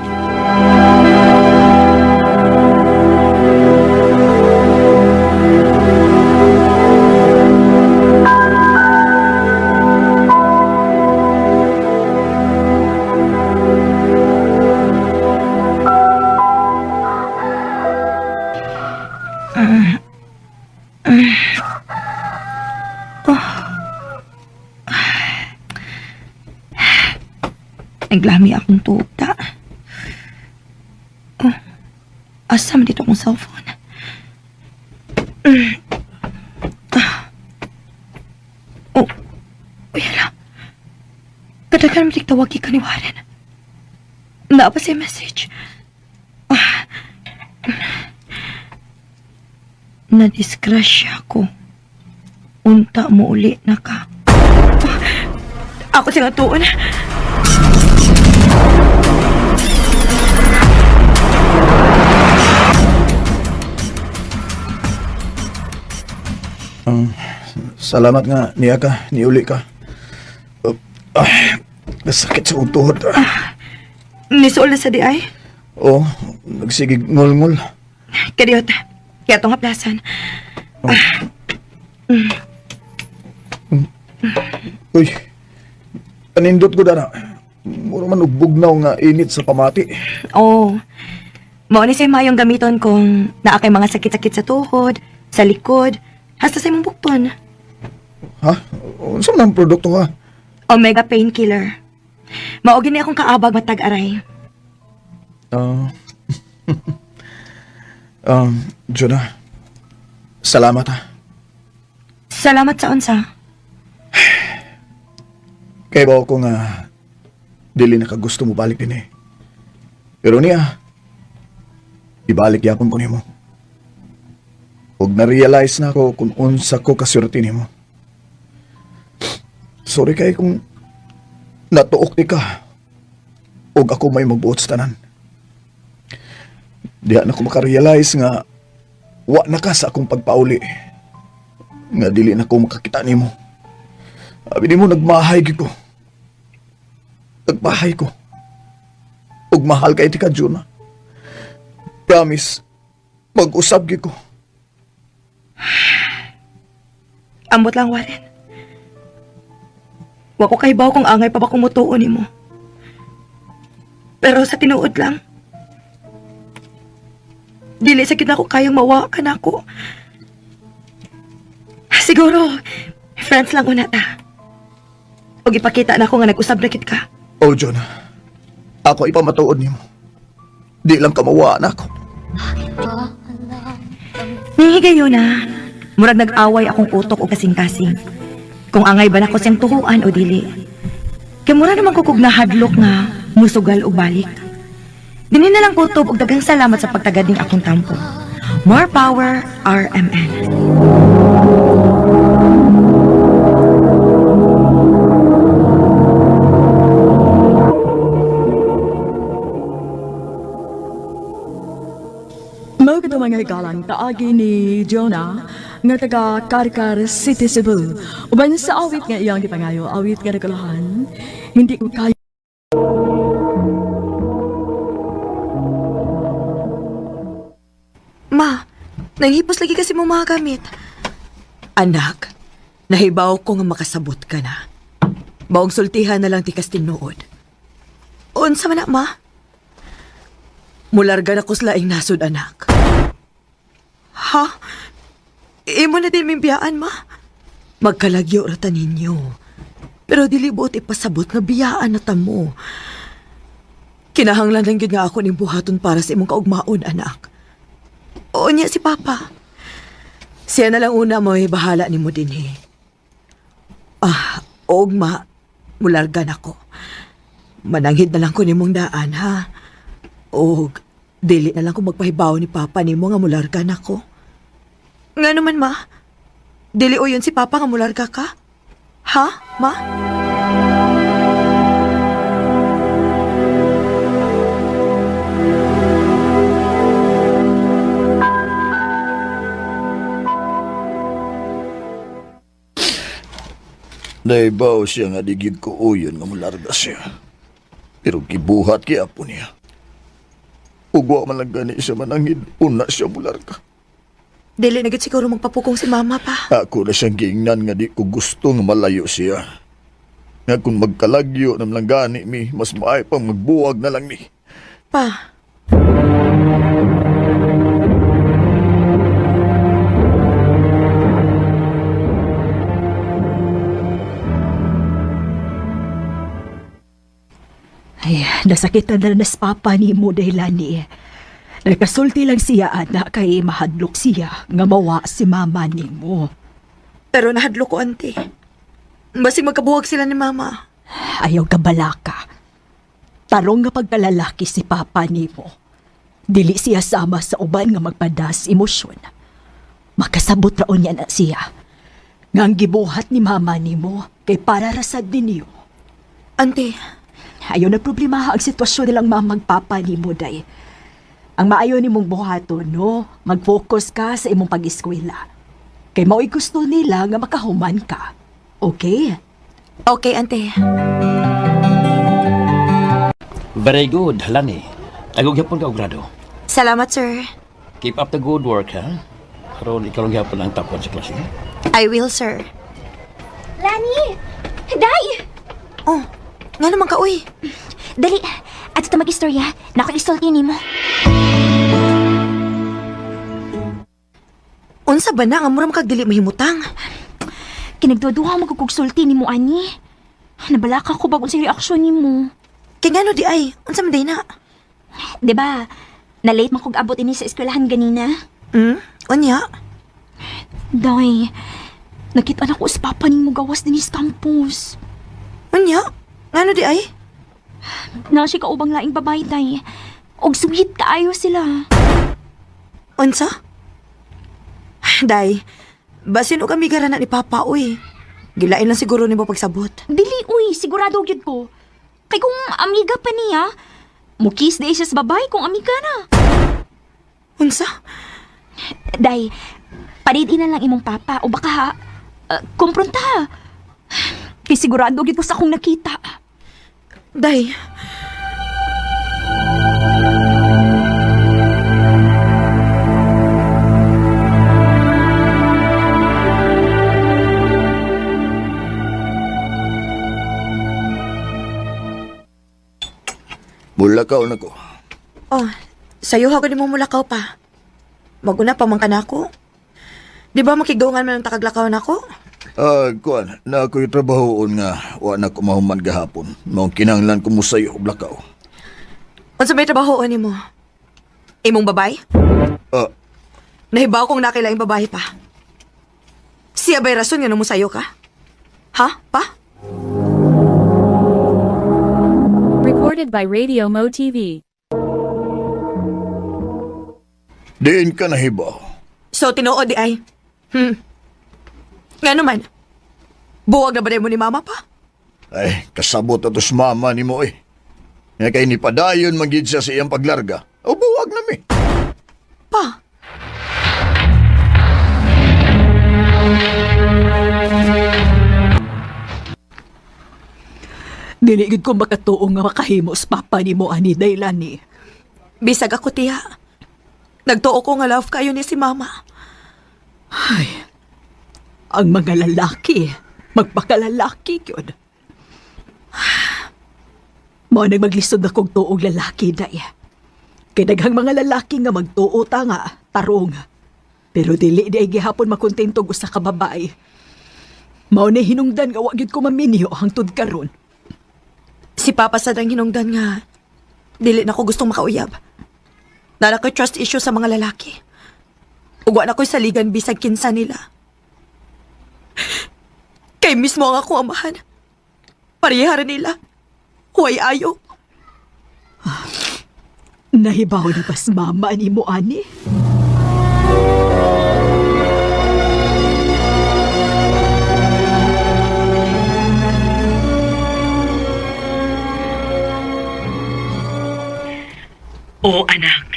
Naglami akong tuta. Oh, asa man dito akong cellphone? Ah. Oh, uy, hala. Kadagan mo tawag ka ni Warren. Naa pa siya message. Ah. Nadisgrasya ko. Unta mo uli na ka. Ah, ako siya nga tuon. Salamat nga niya ka, niuli ka. Sakit sa akong tuhod. Nisuol na sa di ay? Oh, nagsigig ngol-ngol. Kadiyot. Kaya itong haplasan. Oh. Uy, anindot ko dana. Mura man og bugnaw nga init sa pamati. Oo. Oh. Mao ni say mayong gamiton kung naa kay mga sakit-sakit sa tuhod, sa likod, hasta sa imong bukton. Ha? Unsa man ang produkto ha? Omega painkiller. Mao gini akong kaabag matag aray. Ah. Jonah. Salamat ha. Salamat sa unsa. Kay ba ako nga dili na ka gusto mo balik din eh. Pero niya, ibalik yapon ko nimo. Ug na-realize na ako kung unsa ko kaswerte nimo. Sorry kay kung natuok ni ka. Ug ako may magbuot sa tanan. Diha na ko makarealize nga wa na ka sa akong pagpauli. Nga dili na ko makakita nimo. Abi nimo nagmahay gyud ko. Nagmahay ko. Ug mahal kay ti ka, Jonah. Promise, mag-usab gyud ko. Ambot lang, Warren. Wa ko kahibaw kung angay pa ba kung mutuo nimo. Pero sa tinuod lang, dili sa gyud nako kayang mawa ka nako. Siguro, friends lang una ta. Og ipakita na ako nga nag-usab na kit ka. Oh, Jonah. Ako ipamatuod nimo. Di lang ka mawa na ako. Nihigayon na. Murag nag-away akong utok o kasing-kasing. Kung angay ba nako siyang tuhuan o dili. Kay mura naman ko kog nahadlok nga musugal og balik. Dinhi na lang kutob og daghang salamat sa pagtagad ning akong tampo. More power, RMN. Mao kato mga higalang kaagi ni Jonah nga taga Carcar City, Cebu. Uban sa awit nga iyang gipangayo, awit nga nagkalahan, hindi ko kaya. Ma, nanghipos lagi kasi mo mga gamit. Anak, nahibaw ko nga makasabot ka na. Maong sultihan na lang tikas tinuod. Unsa man na, ma? Mularga na ko sa laing nasod, anak. Ha? Imo na din mimbiyaan, ma? Magkalagyo ra ta ninyo. Pero dili buot ipasabot nga biyaan na ta mo. Kinahanglan lang gyud nga ako ning buhaton para sa imong kaugmaon, anak. Oo niya si Papa. Siya na lang una mo bahala nimo dinhi. Ah, og ma, mularga na ko. Mananghid na lang ko nimong daan, ha? Og dili na lang ko magpahibaw ni Papa nimo nga mularga na ko. Nga naman, ma? Dili o yun si Papa nga mularga ka? Ha, ma? Naibaw siya nga di gyud ko uyon nga mularga siya. Pero gibuhat gyapon niya. Ug wa man lang gani siya manangid, una siya mularga. Dili na gyud siguro magpapukong si Mama pa. Ako na siyang giingnan nga di ko gusto nga malayo siya. Nga kung magkalagyo na lang gani mi, mas maay pang magbuwag na lang mi. Pa. Ay, nasakitan na nas papa ni mo dahilan ni. Nagkasulti lang siya, anak, kay mahadlok siya nga mawa si mama ni mo. Pero nahadlok ko, auntie. Basig magkabuwag sila ni mama. Ayaw ka balaka. Tarong nga pagkalalaki si papa ni mo. Dili siya sama sa uban nga magpadas emosyon. Makasabot raon niya na siya. Nga ang gibuhat ni mama ni mo kay para rasad ninyo. Auntie. Ayaw na problema ang sitwasyon nilang mamag papa ni mo, day. Ang maayo ni mong buhaton, no? Mag-focus ka sa imong pag-eskwela. Kay mao'y gusto nila nga makahuman ka. Okay? Okay, ante. Very good, Lani. Agog gyapon ka og grado. Salamat, sir. Keep up the good work, ha? Karon ikaw lang gyapon ang top 1 sa klase. I will, sir. Lani! Day! Oh, nga naman ka, uy. Dali, at ito mag-istorya. Nako isulti nimo. Unsa ba na nga mura man kag dili mahimutang? Kinagduduha mo kog sulti nimo ani. Nabalaka ko bag unsay reaksyon nimo. Kay ngano di ay? Unsa man day na? 'Di ba? Na late man kog abot ini sa eskwelahan ganina. Unya? Day, nakita na ko sa papa nimo gawas dinhi sa campus. Unya? Ngano di ay? Na siya kaubang laing babae, day. Og sweet kaayo sila. Unsa? Day, basin og amiga ra na ni Papa, uy. Gilain lang siguro nimo pagsabot. Dili, uy, sigurado gyud ko. Kay kung amiga pa niya, mukis di siya sa babae kung amiga na. Unsa? Day, parid na lang imong papa o baka kumpronta. Kay sigurado gyud ko sa akong nakita. Day. Mulakaw na ko. Oh, sayo ha ko nimo mulakaw pa. Maguna pa man ka nako. Di ba makigdungan man ang takaglakaw nako? Ah, kuan, na ako'y trabahoon nga wa na ko mahuman gahapon. Maong kinahanglan ko mo sayo og lakaw. Unsa may trabahoon nimo? Imong babay? Ah, Nahibaw kong nakilaing babae pa. Siya ba'y rason nga numusayo ka? Ha? Pa? Recorded by Radio Mo TV. Diin ka nahibaw. So, tinuod di ay. Nga naman. Buwag na ba mo ni mama pa? Ay, kasabot ato sa mama ni mo eh. Nga kay ni padayon magid siya sa iyang paglarga. O buwag na mi. Pa? Dili gid ko makatuo nga makahimo sa papa nimo ani Daylani. Bisag ako, tiya. Nagtuo ko nga love kayo ni si mama. Ay, ang mga lalaki, magpakalalaki yun. Mao nang maglisod akong tuog lalaki, day. Kay daghang mga lalaki nga magtuo ta nga, tarong. Pero dili di ay gihapon makontento og usa ka babae. Mao ni hinungdan nga wa gyud ko maminyo hangtod karon. Si Papa sad ang hinungdan nga dili na ko gustong makauyab. Nara ko'y trust issue sa mga lalaki. Ug wa na ko'y saligan bisag kinsa nila. Kay mismo ang ako amahan. Parehara nila. Huwag ayo. Nahibaw na bas mama ni mo, ani? Oo, anak.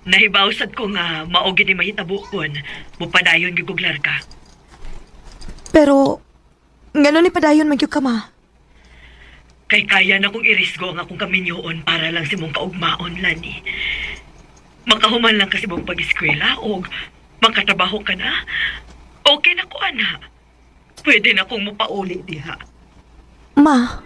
Nahibawsad ko nga mao gid ni mahitabo kon mupadayon gyud kog larga. Pero, ngano ni padayon man gyud ka, ma? Kay kaya na kong irisgo ang akong kaminyoon para lang si mong kaugmaon, Lani. Makahuman lang kasi mong pag-eskwela o makatrabaho ka na. Okay na ko, anak. Pwede na kong mupauli diha. Ma.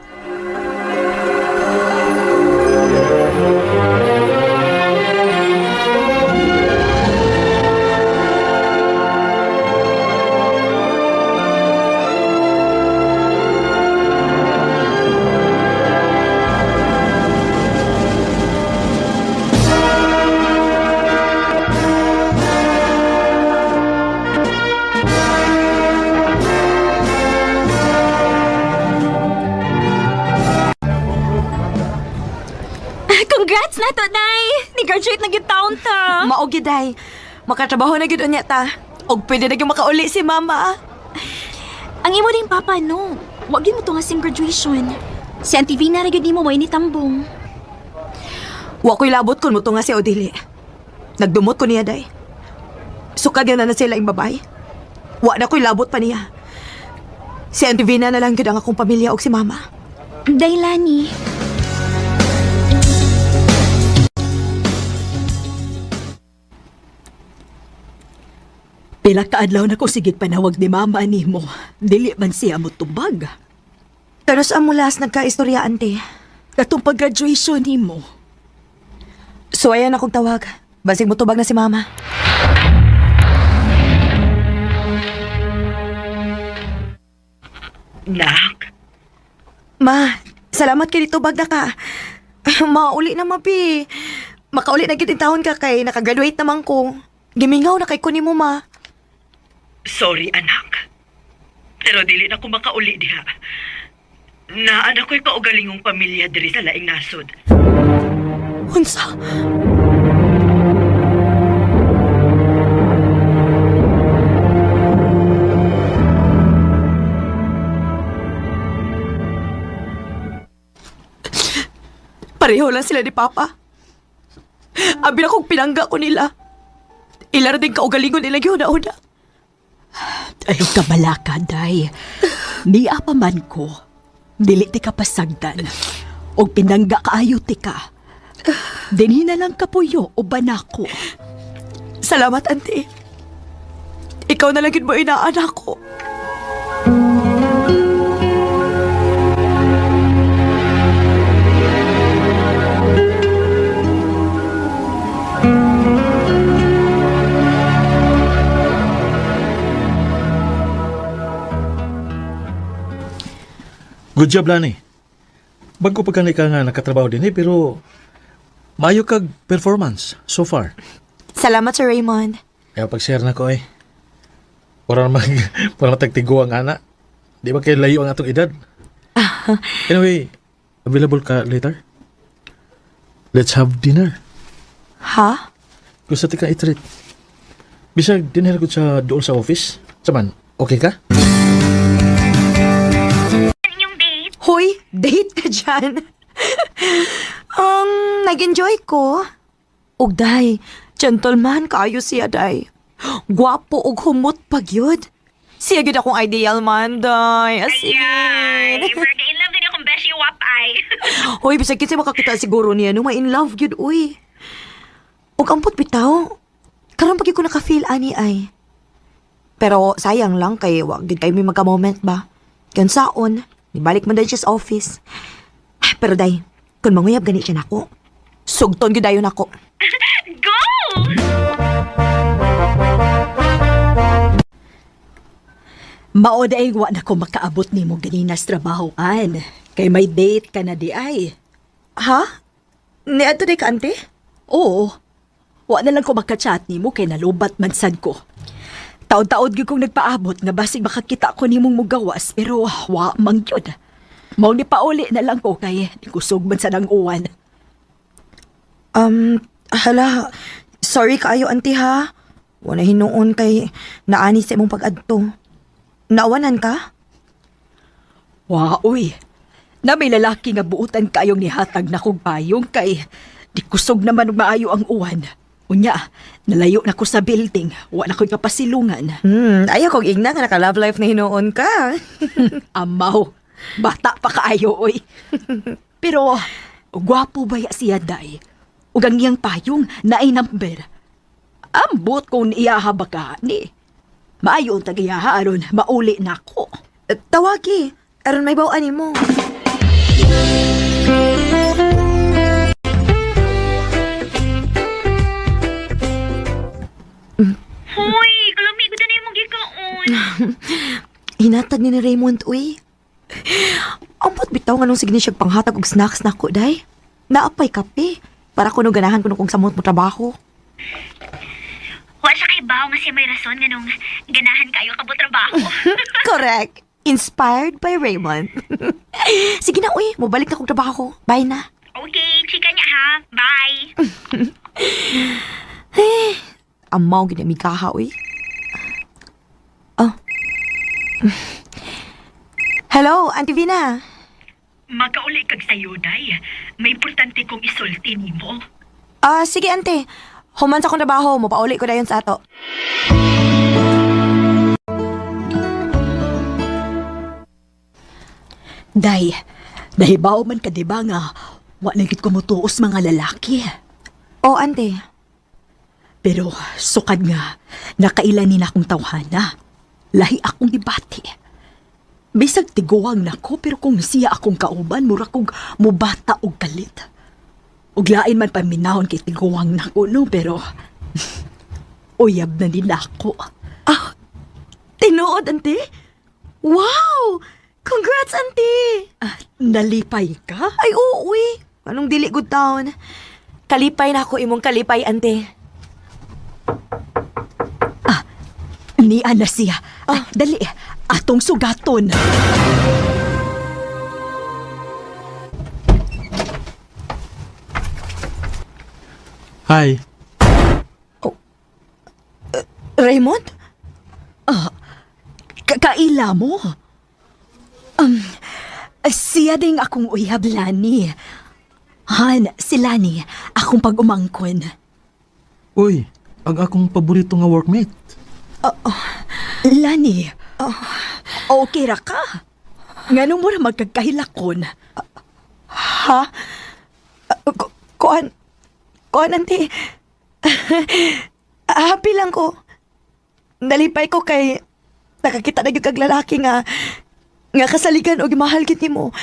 Congrats na to, Day! Ni-graduate na gyud taon ta. Mao gyud, Day. Makatrabaho na gyud unya ta. Og pwede na gyud makauli si mama. Ang imo ding papa, no. Wa gyud mo tunga sim graduation. Si Auntie Vina ra gyud nimo mo ini tambong. Wa ko'y labot kun motunga si Odili. Nagdumot ko niya, Day. Sukad yan na na sila ing babae. Wa na ko'y labot pa niya. Si Auntie Vina na lang gyud ang akong pamilya og si mama. Day, Lani. Pila ka adlaw na ko sige panawag ni mama nimo. Dili man siya motubag. Pero sa amulas nagkaistorya, ante. Katong pag-graduation nimo. So ayan akong tawag. Basig motubag na si mama. Nak, Ma, salamat kay ditubag na ka. Mauli na mabi. Makauli na gid taon ka kay nakagraduate naman ko. Gimingaw na kay ko nimo ma. Sorry anak. Pero dili na ko makauli diha. Naan ako'y kaugalingong pamilya diri sa laing nasod. Unsa? Pareho lang sila ni Papa. Abi na kong pinangga ko nila. Ila ra din kaugalingon nila gihuna-huna. Ayaw ka balaka, day. Niya pa man ko. Dili ti ka pasagdan. Og pinangga kaayo ti ka. Dinhi na lang kapuyo o banako. Salamat, ante. Ikaw na lang yun mo inaanak ko. Good job, Lani. Bago pa ka nga nakatrabaho din eh, pero maayo kag performance so far. Salamat, Sir Raymond. Kaya pag-share na ko eh. Para mag para matagtigo ang ana. Di ba kay layo ang atong edad? Anyway, available ka later? Let's have dinner. Ha? Gusto ti ka i-treat. Bisag dinner ko sa doon sa office. Saman, okay ka? Hoy, date ka dyan. Nag-enjoy ko. Ug day, gentleman kaayo siya, day. Gwapo ug humot pag yun. Siya gyud akong ideal man, day. As in. Ay, murag in love din akong beshi wap ay. Hoy, bisag kinsa makakita siguro niya no, ma-in love gyud uy. Ug ampot bitaw. Karon pag ko naka-feel ani ay. Pero sayang lang kay wa gyud kay may magka-moment ba. Kan saon, nibalik man dahil siya sa office. Pero day, kung manguyab gani siya nako. Sugton gyud dayon nako. Go! Mao day wa na ko makaabot nimo ganina sa trabahoan. Kay may date ka na di ay. Ha? Niadto day ka ante? Oo. Wa na lang ko makachat nimo kay nalubat man sad ko. Taod-taod gyud kong nagpaabot nga basig makakita ko nimong mugawas pero wa man gyud. Mao ni pauli na lang ko kay kusog man sad ang uwan. Hala, sorry kaayo ante ha. Wala hinuon kay naani sa imong pag-adto. Naawanan ka? Wa uy. Na may lalaki nga buutan kayong nihatag na kog payong kay di kusog naman og maayo ang uwan. Unya, nalayo na ko sa building, wa na ko'y kapasilungan. Ayaw kong igna nga naka-love life na hinuon ka. Amaw, bata pa kaayo oy. Pero gwapo ba ya siya day? Ug ang iyang payong naay number. Ambot kung iyaha ba ka ni. Maayo ang tag-iyaha aron mauli na ko. Tawagi, aron may bawaan nimo. Hoy, kalami ko na imong gikaon. Hinatag ni Raymond, uy. Ambot bitaw nga nung sige ni siya panghatag og snacks nako, day. Naapay kape. Para kuno ganahan kuno kung samot mo trabaho. Wa siya kay bawo nga siya may rason nga nung ganahan kayo ka trabaho. Correct. Inspired by Raymond. Sige na, uy. Mubalik na kong trabaho. Bye na. Okay, chika niya ha. Bye. Amaw gid mi kaha, uy. Oh. Hello, Auntie Vina. Makauli kag sayo, day. May importante kong isulti nimo. Ah, sige, ante. Human sa akong trabaho, mopauli ko dayon sa ato. Day, nahibaw man ka diba nga wa na gid ko motuos mga lalaki. Oh, ante. Pero sukad nga, nakaila ni na akong tawhana. Lahi akong gibati. Bisag tiguang nako pero kung siya akong kauban, mura kog mubata og kalit. Ug lain man paminahon kay tiguang nako no, pero uyab na ni nako. Ah, tinuod, auntie? Wow! Congrats, auntie! Ah, nalipay ka? Ay, oo, uy. Anong dili good town? Kalipay na ako imong kalipay, auntie. Ah, niya na siya. Ah, dali, atong sugaton. Hi. Oh, Raymond? Ah, kaila mo? Siya ding akong uyab, Lani. Han, si Lani, akong pag-umangkon. Uy, ang akong paborito nga workmate. Lani, okay ra ka? Nganong mo na magkagkahilakon? Ha? Kuan, kuan, auntie. Happy lang ko. Nalipay ko kay nakakita na gyud kag lalaki nga nga kasaligan og mahal gid nimo.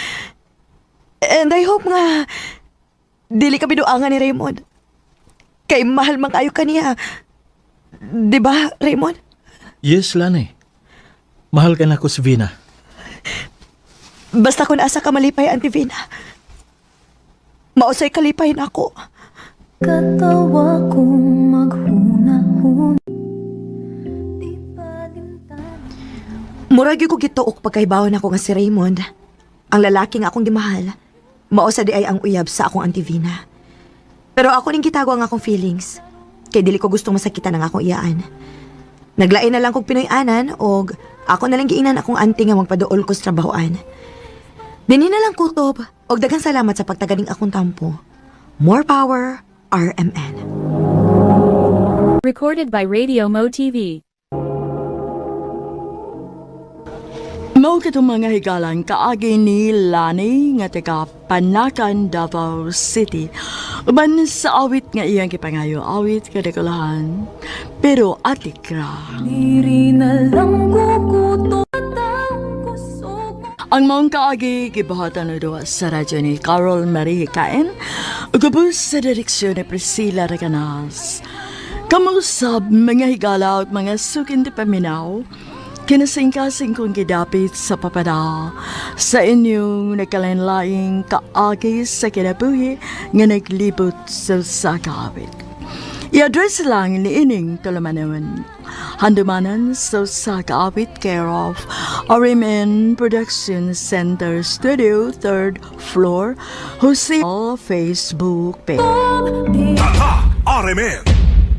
And I hope nga dili ka biduangan ni Raymond. Kay mahal man kayo kaniya. Di ba, Raymond? Yes, Lani. Mahal ka na ko si Vina. Basta kung asa ka malipay, Auntie Vina. Mausay kalipay na ako. Katawa kong maghuna-huna. Murag gyud ko gituok pagkaibaw nako nga si Raymond. Ang lalaki nga akong gimahal. Mao sa di ay ang uyab sa akong Auntie Vina. Pero ako ning gitago ang akong feelings. Kay dili ko gustong masakitan ang akong iyaan. Naglain na lang kog Pinoy-anan og ako na lang giingnan akong auntie nga magpaduol ko sa trabahoan. Dinhi na lang kutob og daghang salamat sa pagtaganing akong tampo. More power, RMN. Recorded by Radio Mo TV. Mao katong mga higalan kaagi ni Lani nga taga Panacan, Davao City. Uban sa awit nga iyang gipangayo, awit kadakulahan, pero atik ra. Diri na lang kukutot ang kusog. Ang maong kaagi gibuhatan o duwa sa radyo ni Carol Marie Kain, ug ubos sa direksyon ni Priscilla Recanas. Kamusab mga higala ug mga sukin di paminaw, kinasingkasing kong gidapit sa papada sa inyong nagkalain-laing kaagi sa kinabuhi nga naglibot sa sakawit. I-address lang ni ining tulumanon. Handumanan sa Sakaawit, care of RMN Production Center Studio, 3rd floor, Jose Facebook page. Tatak RMN.